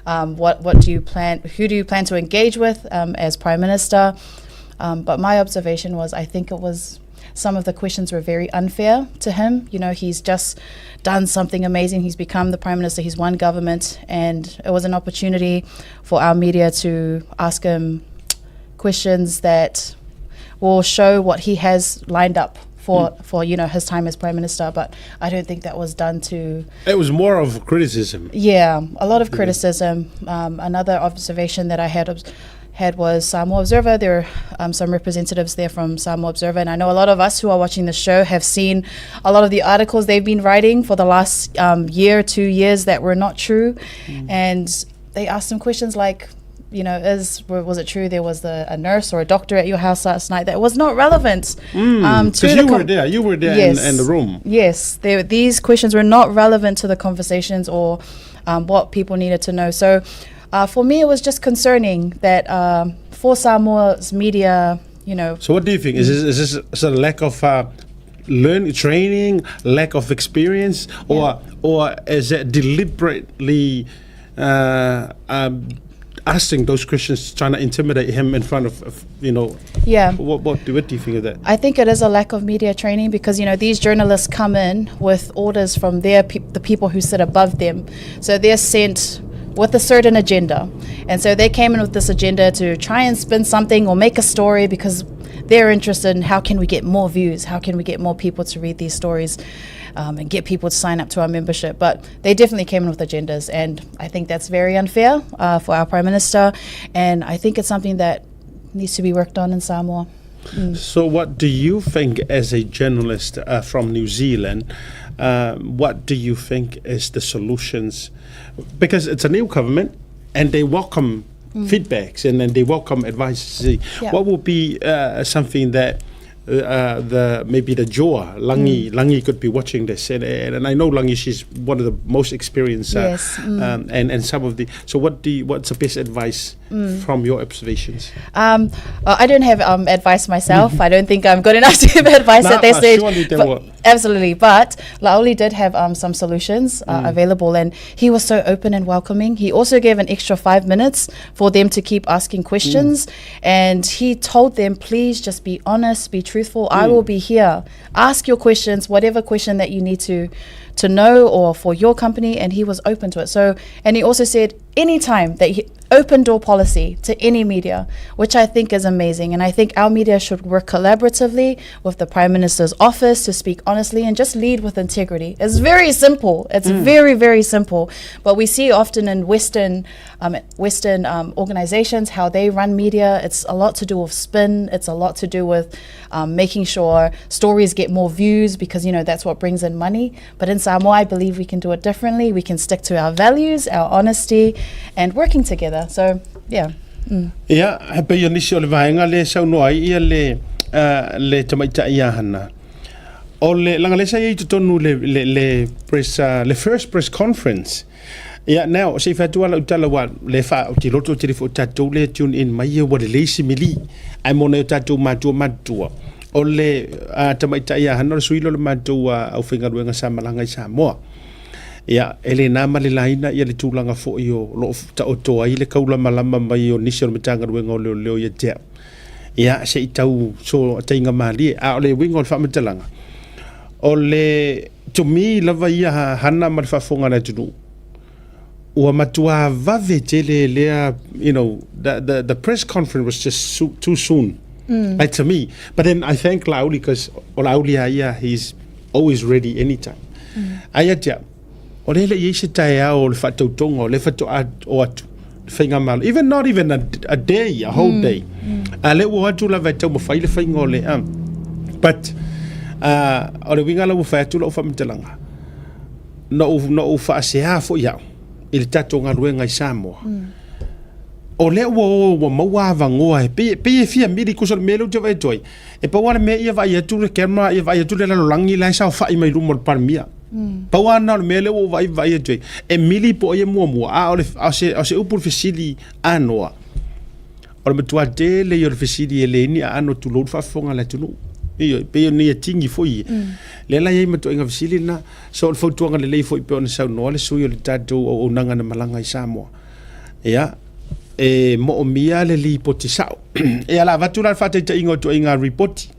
Um, what what do you plan? Who do you plan to engage with um, as prime minister?" Um, but my observation was, I think it was some of the questions were very unfair to him. You know, he's just done something amazing. He's become the prime minister. He's won government, and it was an opportunity for our media to ask him questions that will show what he has lined up for mm. for you know his time as prime minister but i don't think that was done to it was more of criticism yeah a lot of criticism um, another observation that i had had was Samoa Observer. There were um, some representatives there from Samoa Observer, and I know a lot of us who are watching the show have seen a lot of the articles they've been writing for the last um, year, two years that were not true. Mm. And they asked some questions like, you know, is was it true there was a, a nurse or a doctor at your house last night that was not relevant? Mm, um, to the you were there, you were there yes, in, in the room. Yes, they, these questions were not relevant to the conversations or um, what people needed to know. So, uh, for me, it was just concerning that um, for Samoa's media, you know. So, what do you think? Is this, is this is a lack of uh, learning, training, lack of experience, or yeah. or is it deliberately? Uh, um, asking those questions, trying to intimidate him in front of, of you know. Yeah. What, what, do, what do you think of that? I think it is a lack of media training because, you know, these journalists come in with orders from their pe- the people who sit above them. So they're sent with a certain agenda. And so they came in with this agenda to try and spin something or make a story because they're interested in how can we get more views? How can we get more people to read these stories? Um, and get people to sign up to our membership. But they definitely came in with agendas, and I think that's very unfair uh, for our prime minister. And I think it's something that needs to be worked on in Samoa. Mm. So, what do you think as a journalist uh, from New Zealand? Uh, what do you think is the solutions? Because it's a new government and they welcome mm. feedbacks and then they welcome advice. Yeah. What would be uh, something that uh, the maybe the Joa Langi mm. Langi could be watching this, and, and, and I know Langi she's one of the most experienced. Uh, yes. Mm. Um, and and some of the so what do you, what's the best advice mm. from your observations? Um, well, I don't have um, advice myself. I don't think I'm good enough to give advice at this stage. But, absolutely, but La'auli did have um, some solutions uh, mm. available, and he was so open and welcoming. He also gave an extra five minutes for them to keep asking questions, mm. and he told them, please just be honest, be truthful. Mm. I will be here. Ask your questions, whatever question that you need to to know or for your company and he was open to it so and he also said anytime that he, open door policy to any media, which I think is amazing. And I think our media should work collaboratively with the Prime Minister's office to speak honestly and just lead with integrity. It's very simple. It's mm. very, very simple. But we see often in Western, um, Western um, organizations how they run media. It's a lot to do with spin. It's a lot to do with um, making sure stories get more views because, you know, that's what brings in money. But in Samoa, I believe we can do it differently. We can stick to our values, our honesty, and working together. So, yeah. Mm. Ia, he pei o nisi o le vaega lea e saunoa ai ia le, uh, le tamaitai ia Hana. O le, leaga lea sa i ai i totonu le, le, le press, uh, le first press conference. Ia, now, se i fai atu lava lau tala ua le wha, o te loto te rifo o tatou lea tune in mai ia ua lelei si mili. Ai mo nei o tatou matua matua. O le uh, tamaitai ia Hana o le sui lea o le matou uh, aufaigaluega sa malaga i Samoa. Ia, e le na ma le laina ia le tulaga foi o lo o taoto ai le kaulamalama mai o nisi o le Matagaluega o Leoleo ia te au. Ia, se i tau so taiga malie. A o le uiga o le faamatalaga, o le to me lava ia hana ma le faafofoga a le atunuu, ua matuā vave tele lea, you know, the, the, the press conference was just so, too soon. Mm. Like to me. But then I thank La'auli because o La'auli a ia, he's always ready anytime. Mm. Ae ia te au, o lea e le i ai se taeao o le faatautoga, o lea faatoa o atu le faigamalo. Even not even a, a day, a whole mm. day. Mm. A lea ua o atu lava e taumafai le faiga o le... Um, but, uh, o le uiga la ua fai atu lau faamatalaga, na ou, na ou faaseā foi au i le tatou galuega i Samoa. Mm. O lea ua o ua maua avanoa e pei, pei e fia mili tusa o le mea lea ou te vaai atu ai. E pau lava le mea ia vaai atu le camera, ia vaai atu le lalolagi la e saofai mai luma o le Palemia. Pau lava lena o le mea lea ua ou vaai vaai atu ai. E mili po o ai e muamua, a o le, a o se, a o se upu i le fesili anoa, o le matua tele ia o le fesili e leai ni aano tulou le faafofoga a le atunuu. Ioe, pei o nei atigi foi ia. Lea la e i ai ma ituaiga fesili lena. So o le fautuaga lelei foi pei ona saunoa le sui o le tatou auaunaga na malaga i Samoa. Ia, e moomia le lipoti sao. E ala avatu la le faataitaiga o ituaiga ripoti.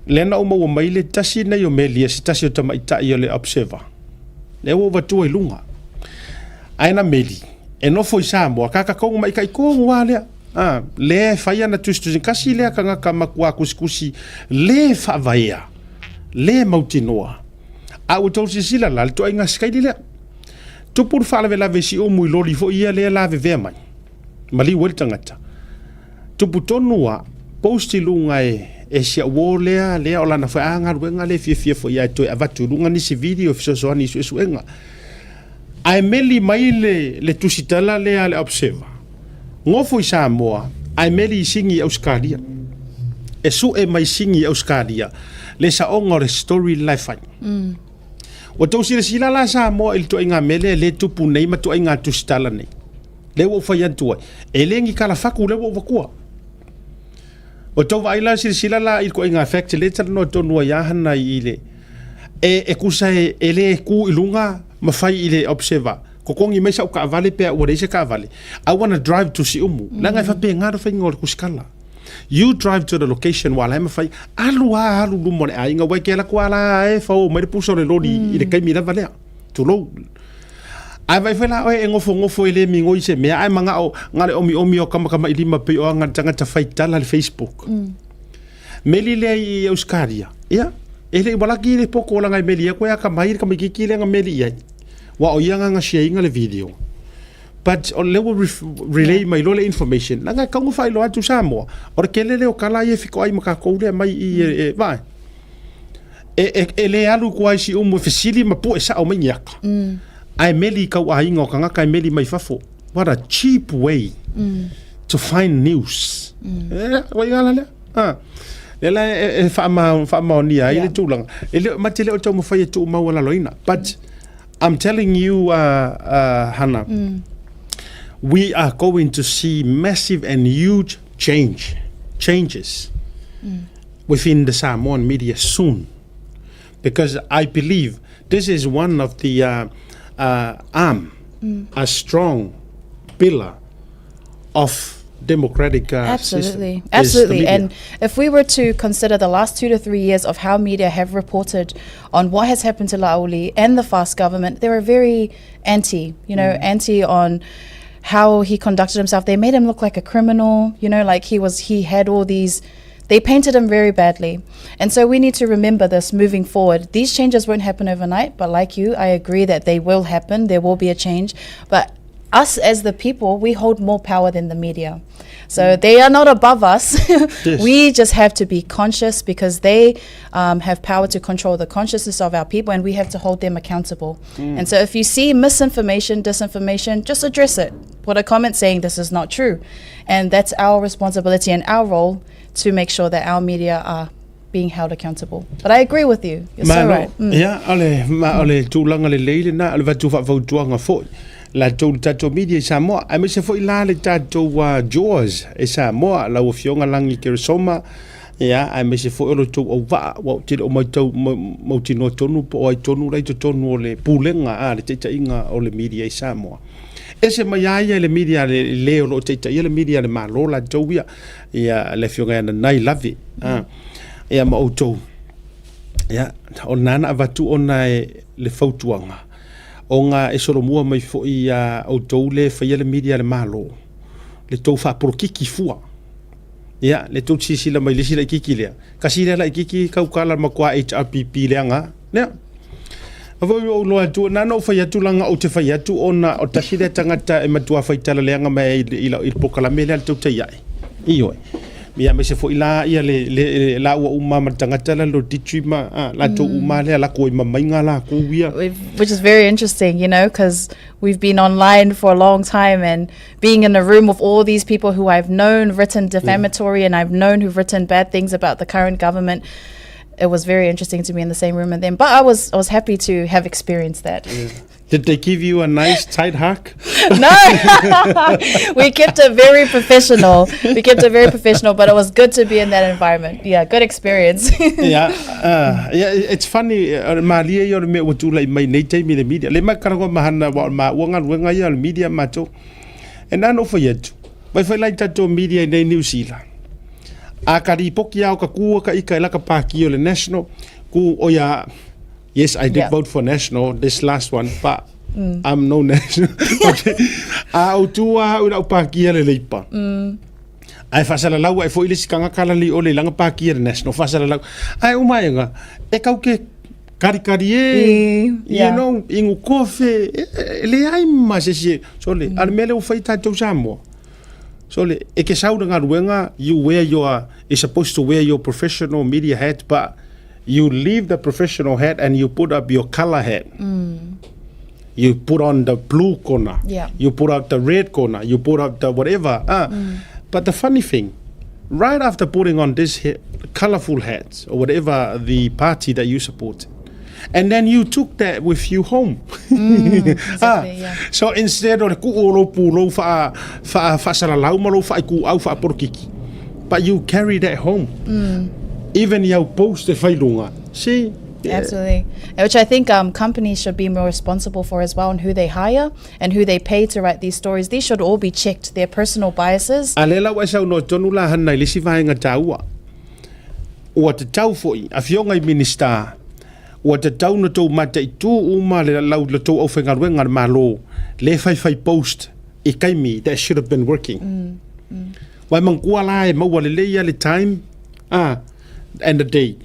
Lea na ou maua mai le tasi nei o meli a se tasi o tamaitai o le Observer. Lea ua ou avatua i luga. Ae na meli, e nofo i Samoa, kakakouga mai kai tonu lava lea. A, lea e fai ana tusitusiga, kasi lea tagata matua kusikusi le faavaea, le mautinoa. A ua tou silasila la, le ituaiga sikaili lea. Tupu le faalavelave i Siumu i loli foi ia lea lavevea mai, maliu ai le tagata. Tupu tonu a, post i luga e, e si au uo lea, lea o lana foi a galuega lea e fiafia foi ia e toe avatu i luga nisi video e fesoasoani i suesuega. Ae meli mai le, le tusitala lea a le Observer, nofo i Samoa, ae meli i Sini i Ausetalia. E sue mai Sini i Ausetalia le saoga o le story la e fai. Ua tou silasila la Samoa i le tuaiga mea lea le tupu nei ma tuaiga tusitala nei. Lea ua ou fai atu ai, e le ni kalafatu lea ua ou vatua. Ua tou vaai la silasila la i le tuaiga fact lea e talanoa tonu ai a Hana i le e, e tusa e, e le tu i luga ma fai i le observer. Totogi mai sau taavale pe a ua leai se taavale. I wanna drive to Siumu. Leaga e faapena le faiga o le tusitala. You drive to the location ua ala e mafai, alu a alu luma o le aiga, ua e te alu atu a la e fao mai le pusa o le loli i le taimi lava lea. Tulou. Ae vaai foi la oe e nofonofo e le migoi se mea, ae manao na o le omiomi o kamakamailima pei o aga le tagata fai tala le Facebook. Meli lea i Ausetalia, ia, e le i walaki le poko leaga e meli atu e akamai le tamaititi lea na meli i ai. Ua o ia na na share ina le video. But o lea ua relay mai loa le information, leaga e tatau ona faailoa atu Samoa, o le tele lea o tala ia e fetoai ma tatou lea mai i e, e, vaai. E, e, e le alu i tua i Siumu e fesili ma pue sao mai ni aka. Ae meli i kau aiga o tagata e meli mai fafo. What a cheap way to find news. Eh, ua iga la lea. Ah. Lea la e, e whaama, whaamaonia ai le tulaga. E le, ma te le o taumafai e tuumau alaloina. But I'm telling you, Hana, we are going to see massive and huge change, changes within the Samoan media soon. Because I believe this is one of the uh, uh, arm, a strong pillar of democratic uh, Absolutely. system. Absolutely. And if we were to consider the last 2 to 3 years of how media have reported on what has happened to Laauli and the FAST government, they were very anti, you know, anti on how he conducted himself. They made him look like a criminal, you know, like he was, he had all these, they painted him very badly. And so we need to remember this moving forward. These changes won't happen overnight, but like you, I agree that they will happen. There will be a change. But us as the people, we hold more power than the media. So they are not above us. Yes. We just have to be conscious because they have power to control the consciousness of our people, and we have to hold them accountable. And so if you see misinformation, disinformation, just address it. Put a comment saying this is not true. And that's our responsibility and our role to make sure that our media are being held accountable. But I agree with you. You're so Malo, right. ia, o le, ma o le tulaga lelei lena, o le avatu faafautuaga foi latou le tatou media i Samoa, aemaise foi la le tatou uh, jaws e Samoa, lau Afioga Lagi Keresoma, ia, aemaise foi o le tou auvaa, ua ou te le o maitau, mautinoa tonu po o ai tonu la i totonu o le pulega a le taitaiga o le media i Samoa. Ese mai a ia i le media le, le o lo o taitaia le media a le Malo latou ia, ia le Afioga ia Nanai Lave, a, ia ma outou. Ia, o lena na avatu ona e le fautuaga, ona e solomua mai foi iā outou le faia le media a le Malo, le tou faapolokiki fua. Ia, le tou silasila mai i le isi laitiiti lea, tasi lea laitiiti tautala matua HRPP leaga, lea. A foi ou iloa atu, na ona ou fai atu leaga ou te fai atu ona o tasi lea tagata e matua faitala leaga mai ai i le polokalame lea a le tautai ae. Ioe. Ia aemaise foi la ia le le laua uma ma le tagata la le Ditri ma ah, latou uma lea lako ai mamaiga lakou ia. Which is very interesting, you know, because we've been online for a long time and being in a room with all these people who I've known written defamatory and I've known who've written bad things about the current government. It was very interesting to be in the same room with them, but I was I was happy to have experienced that. Yeah. Did they give you a nice tight hug? No, we kept it very professional. We kept it very professional, but it was good to be in that environment. Yeah, good experience. yeah, uh, yeah, it's funny. Uh, malia ia o le mea ua tūlai mai nei taimi le media. Le mai karagoa mahana wa o ma ua galuega ia o le media matou. E nā no whai atu. Vai whai lai tatou media i nei New Zealand. A ka ripoki ao ka kua ka ika e laka pāki o le national, ku o ia Yes, I did yeah. vote for national, this last one, but mm. I'm no national. okay. A o tua au lau pākia le leipa. Mm. Ai whasalalau ai foi le sikanga kala li ole langa pākia le national whasalalau. Ai umaenga, e kau ke kari kari e, mm, yeah. you know, ingu kofe, e, e, le ai ma se se, sole, mm. ale mele u whai tātou Samoa. Sole, e ke sau na ngaruenga, you wear your, is supposed to wear your professional media hat, but you leave the professional hat and you put up your color hat. Mm. You put on the blue corner. Yeah. You put up the red corner. You put up the whatever. Uh. Mm. But the funny thing, right after putting on this colorful hats or whatever the party that you support, and then you took that with you home. Mm, ah, exactly, ah, yeah. So instead of ku o lou pulou fa fa fa salalau ma lou fa ku au fa porokiki, but you carry that home. Mm. Even i au post e whai lunga. See? Yeah. Absolutely. Which I think um, companies should be more responsible for as well, and who they hire and who they pay to write these stories. These should all be checked, their personal biases. A le lau e sau no tonu la hanai le si vaenga tāua. Ua tatau foi, afioga i Minisita, ua tatau na tou mataitū uma le lau la tou aufaigaluega a le Malo le faifai post i taimi that should have been working. Mm, mm. Wai manatua la e maua lelei ia le time ah, and the date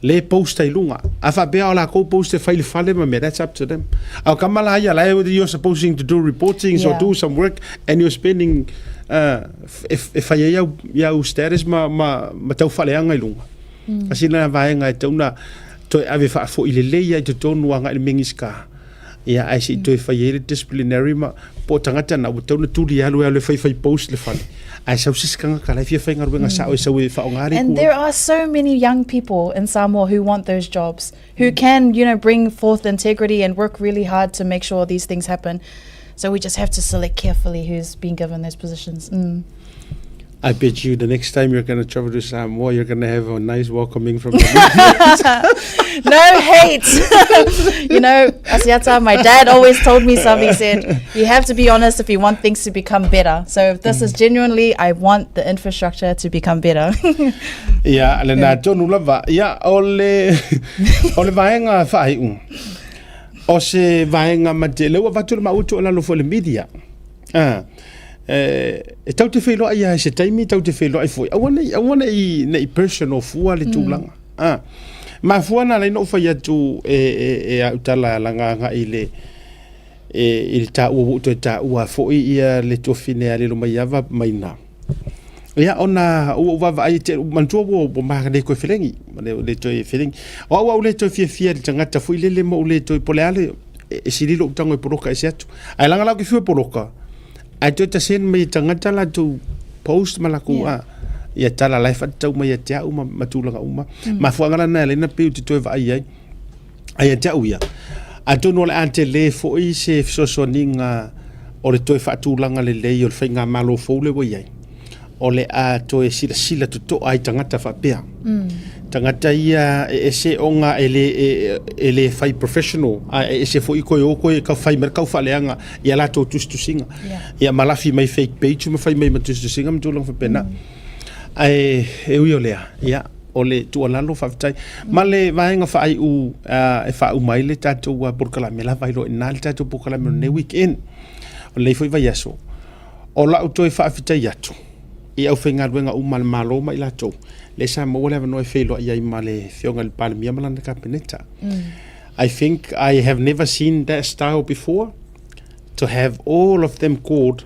le post ai luga. A faapea o lakou post e fai le fale ma mea, that's up to them. A o kama la ia la you're supposing to do reporting yeah. or do some work and you're spending uh, e, e fai ai au, iau status ma, ma, ma tau faaleaga i luga. Mm. Kasi lena vaega e tatau ona toe ave faafoi lelei ai i totonu agai i le Minisita. Ia, ae se i toe fai ai le disciplinary ma po o tagata na ua tatau ona tuli e alu e alu e faifai post le fale. Ae sau se isi tagata la e fia faigaluega sao e sau e faaaoga le And there are so many young people in Samoa who want those jobs, who can, you know, bring forth integrity and work really hard to make sure these things happen. So we just have to select carefully who's been given those positions. Mm. I bet you the next time you're going to travel to Samoa, you're going to have a nice welcoming from the No hate. you know, Asiata, my dad always told me something. He said, you have to be honest if you want things to become better. So if this mm. is genuinely, I want the infrastructure to become better. yeah, le nā tonu lava. Yeah, o le, o le vaenga whaiu. O se vaenga mate, le ua vatu le mautu o lalo fo le media. Ah, e tau te wheiloa ia se taimi, tau te wheiloa i foi. Aua nei, aua nei, nei personal fua le mm. tūlanga. Mm. Ah. Ma fua nā leina o whai atu e, e, e au tala langa anga i le, e, i le tā ua wuto e tā ua foi ia le tuafine a lelo mai ava mai nā. Ia, ona ua ou vaavaai te manatua ua ua ma le toe felegi, ma le le toe felegi. O au au le toe fiafia i le tagata foi lele ma ou le toe po o le a le e sili lou tago e poloka ese atu. Ae laga la ou te fiu e poloka, ae toe taseni mai e tagata latou post ma lakou yeah. a ia tala la e faatatau mai ia te au ma, ma tulaga uma. Mm. Mafuaaga lana e ala ai ona pei ou te toe vaai ai. Ae ia te au ia, atonu o le a tele foi se fesoasoaniga o le toe faatulaga lelei o le faigamalo fou lea ua i ai, o le a toe silasila totoa ai tagata faapea. Mm. Tagata ia e ese ona e le, e, e le fai professional, a e ese foi koe o koe ka fai mai kau faaleaga i a latou tusitusiga. Yeah. Ia ma lafi mai fake page ma fai mai ma tusitusiga ma tulaga faapena. Mm. Ae e ui o lea, ia, o le tuualalo faafetai. Ma le vaega faaiu e faauma ai le tatou polokalame lava ai loa i ina le tatou polokalame o lenei weekend. O lenei foi vaiaso, o lau toe faafetai atu i aufaigaluega uma a le Malo ma i latou lea sa maua le avanoa e feiloai ai ma le Afioga i le Palemia ma lana Kapeneta. I think I have never seen that style before, to have all of them called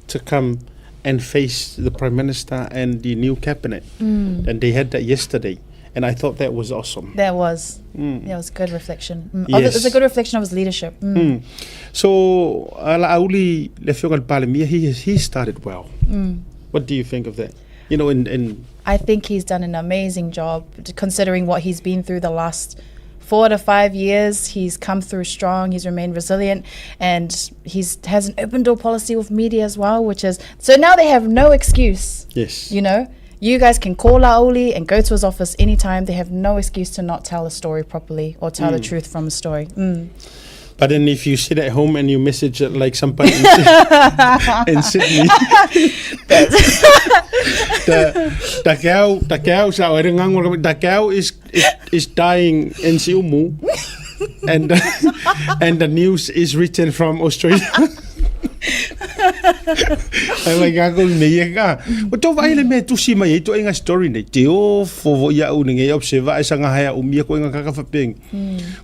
to come and face the Prime Minister and the new cabinet. Mm. And they had that yesterday. And I thought that was awesome. That was. Mm. That was good reflection. Mm. Yes. It was a good reflection of his leadership. Mm. Mm. So, uh, La'auli, le Afioga i le Palemia, he, he started well. Mm. What do you think of that? You know, in, in I think he's done an amazing job considering what he's been through the last four to five years. He's come through strong. He's remained resilient, and he's has an open door policy with media as well, which is so now they have no excuse. Yes. You know, you guys can call La'auli and go to his office anytime. They have no excuse to not tell a story properly or tell mm. the truth from a story. Mm. But then if you sit at home and you message it like somebody in, in Sydney, the, the cow, the cow, the cow is, is, is dying in Siumu and, and the news is written from Australia. Ai mai ka ko nei e ka. O tō vai le mea tusi mai e to inga story nei. Te o fo ia u nei observa e sanga haia u mia ko inga kaka whapeng.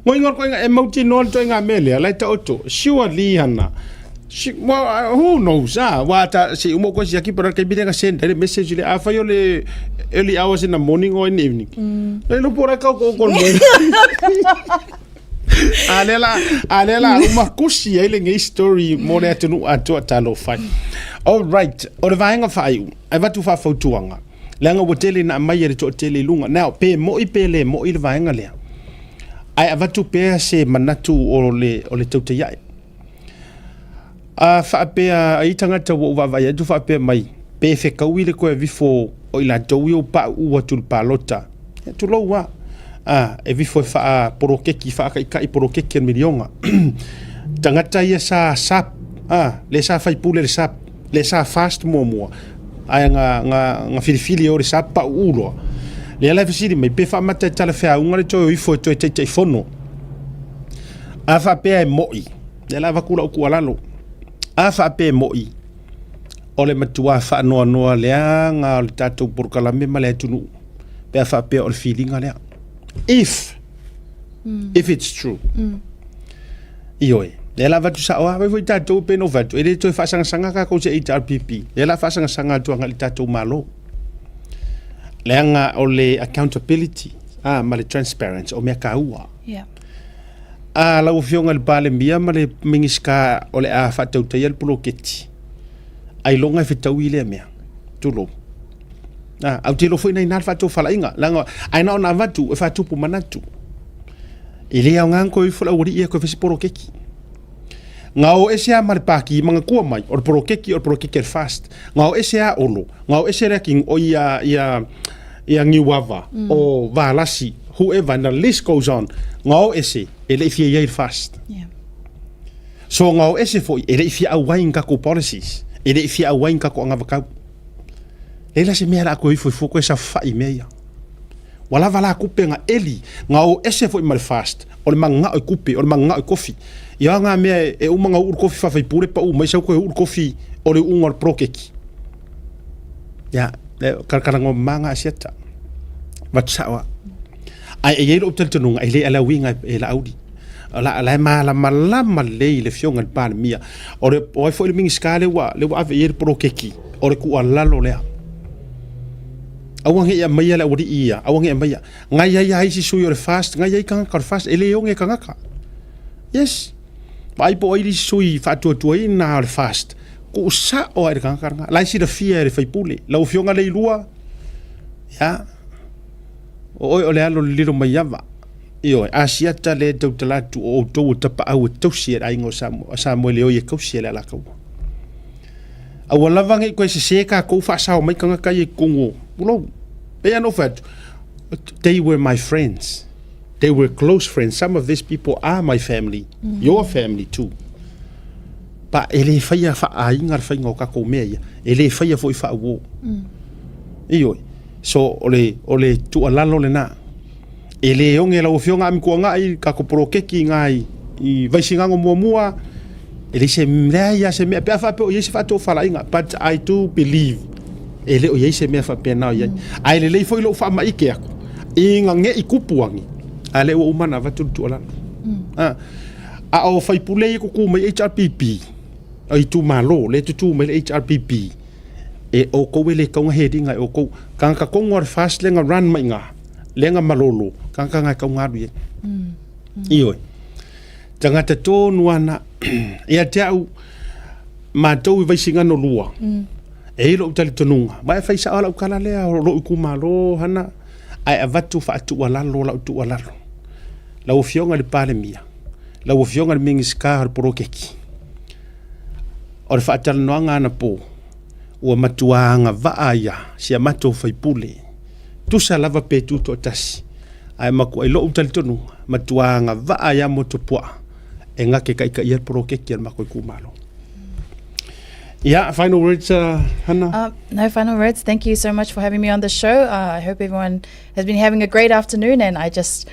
Ngo inga ko inga e mauti noa to inga mele ala ta oto. Surely hana. Si, well, uh, who knows ah wa ta si umo ko si aki para ke bile send le message le afa yo le early hours in the morning or in the evening. Mm. Le lo pora ka ko ko mo. A lea la, a lea la uma kusi ai lenei story mo le atunuu atoa talofa e. All right, o le vaega faaiu, e avatu faafautuaga, leaga ua tele ina aumai e le toatele i luga. Now, pe moi pe le moi le vaega lea, ae avatu pea se manatu o le, o le tautaiae. A faapea ai tagata ua ou vaavaai atu faapea mai, pe fekaui le koe vifo o i latou ia ua pauu atu i le palota, ia tulou a, a e vifo e faa polokeki, faakaika'i polokeki a le miliona. Tagata ia sa sap, a, le sa faipule le sap, le sa fast muamua, ae nga, nga, nga filifili e o le sap pauu loa. Lea la e fesili mai, pe faamata e talafeauga le toe o ifo e toe taitaifono. A faapea e mo'i, Lea la avatu lau tuualalo. A faapea e mo'i, o le matuā faanoanoa leaga o le tatou polokalame ma le atunuu pe a faapea o le filiga lea. If, mm. if it's true. Mm. Ioe. Lea la avatu sao a, vai foi tatou pe no fatu, e le toe faasagasanga kākou se HRPP. Lea la faasagasanga atu agai i le tatou Malo. Leaga o le accountability ah, ma le transparency o mea kāua. Yeah. A lau Afioga i le Palemia ma le Minisita o le a faatautaia le poloketi, ailoga e fetaui lea mea. Tulou. A, au te iloa foi na ina le faatofalaiga, leaga ae na ona avatu e faatupu manatu. E le aoga na toe ifo le aualii ia toe fai se poloketi. Nga o ese a ma le paki ma nga tua mai, o le poloketi, o le poloketi a le fast. Nga o ese a Olo, nga o ese le king o ia, ia, ia Niuava, mm. o Valasi, whoever, and the list goes on, nga o ese, e le i fia iai le fast. Yeah. So nga o ese foi, e le i fia auai ni kako policies, e le i fia auai ni kako angavakau. Leila se mea la koe ifo ifo koe sa whai mea ia. Ua lava la kupe nga eli, nga o ese foi ma le fast, o le mangao i kupe, o le mangao i kofi. Ia nga mea e, e uma nga uu le kofi whawhaipure pa u mai sau koe uu le kofi o le uunga o le prokeki. Ia, e, kalakalango manga asiata. Vatu sao a. Ai e iai lou talitonuga e le ala uiga e Laauli. La la e malamalama lelei i le Afioga i le Palemia. O le o ai foi le Minisita lea ua lea ua ave i ai le poloketi, o le tuualalo lea. Aua ne i aumaia le aualii ia, aua ne i aumaia. Ngai ai lava isi sui o le FAST, ngai ai tagata o le FAST, e le oge tagata. Yes. Vaai po o ai le isi sui faatuatuaina o le FAST, tuusao lava i le tagata lena. La e silafia e le faipule. Lau Afioga Leilua, ia, o oe o le alo lililo mai ava. Ioe, Asiata le tautala atu o outou o tapaau e tausi e le aiga o Samoa, Samoa e le oi e kausi e le Alataua. Aua lava nei koe sesē kākou faasao mai tagata ia i totonu o Pulou. Pei lava ona ou fai atu, they were my friends. They were close friends. Some of these people are my family, mm. your family too. But e le faia faaaiga le faiga o tatou mea ia. E le faia foi faauo. Mm. Ioe. So, o le, o le tuualalo lena. E le oge lau Afioga Amikuangai ka ko poloketi i ngā i Vaisigano muamua, e leai se, leai lava se mea, pe a faapea o i ai se faatofalaiga, but I do believe e le o i ai se mea faapena o i ai. Ae lelei foi lou faamaite atu i nga ne i kupu agi, a lea ua uma ona avatu le tuualalo. A, a o faipule ia e tutu mai HRPP, o itumalo lea e tutu mai le HRPP, E oukou e le tau na heliga e oukou. Tagata tonu a le FAST lea na run mai i ina, lea na malolo, tagata na e tau na alu i ai. Ioe. Tagata tonu lava na. Ia te au, matou i Vaisigano 2, e i ai lou talitonuga, aua e fai sao lava lau tala lea, o lou itumalo Hana, ae avatu faatuualalo lau tuualalo. Lau Afioga i le Palemia, lau Afioga i le Minisita o le poloketi, o le faatalanoaga anapo, ua matua agavaa ia si a matou faipule, tusa lava pe tutoatasi, ae matua i lou talitonuga, matua agavaa ia Motuopuaa e gate taitaia le poloketi a le matou itumalo. Yeah, final words, Hannah? No final words. Thank you so much for having me on the show. I hope everyone has been having a great afternoon, and I just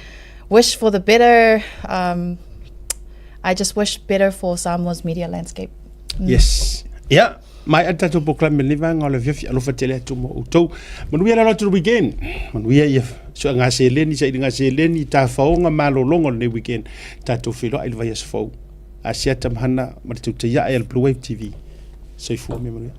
wish for the better. I just wish better for Samoa's media landscape. Yes. Ia, maea le tatou polokalame i lenei vaega o le afiafi. Alofa tele atu mo outou. Manuia le alo atu i le weekend. Manuia ia suega seleni, sailiga seleni, tafaoga, malologa o lenei weekend. Tatou feiloai i le vaiaso fou. Asiata ma Hana ma le tautai ae a le Blue Wave TV. Soifua ma ia manuia.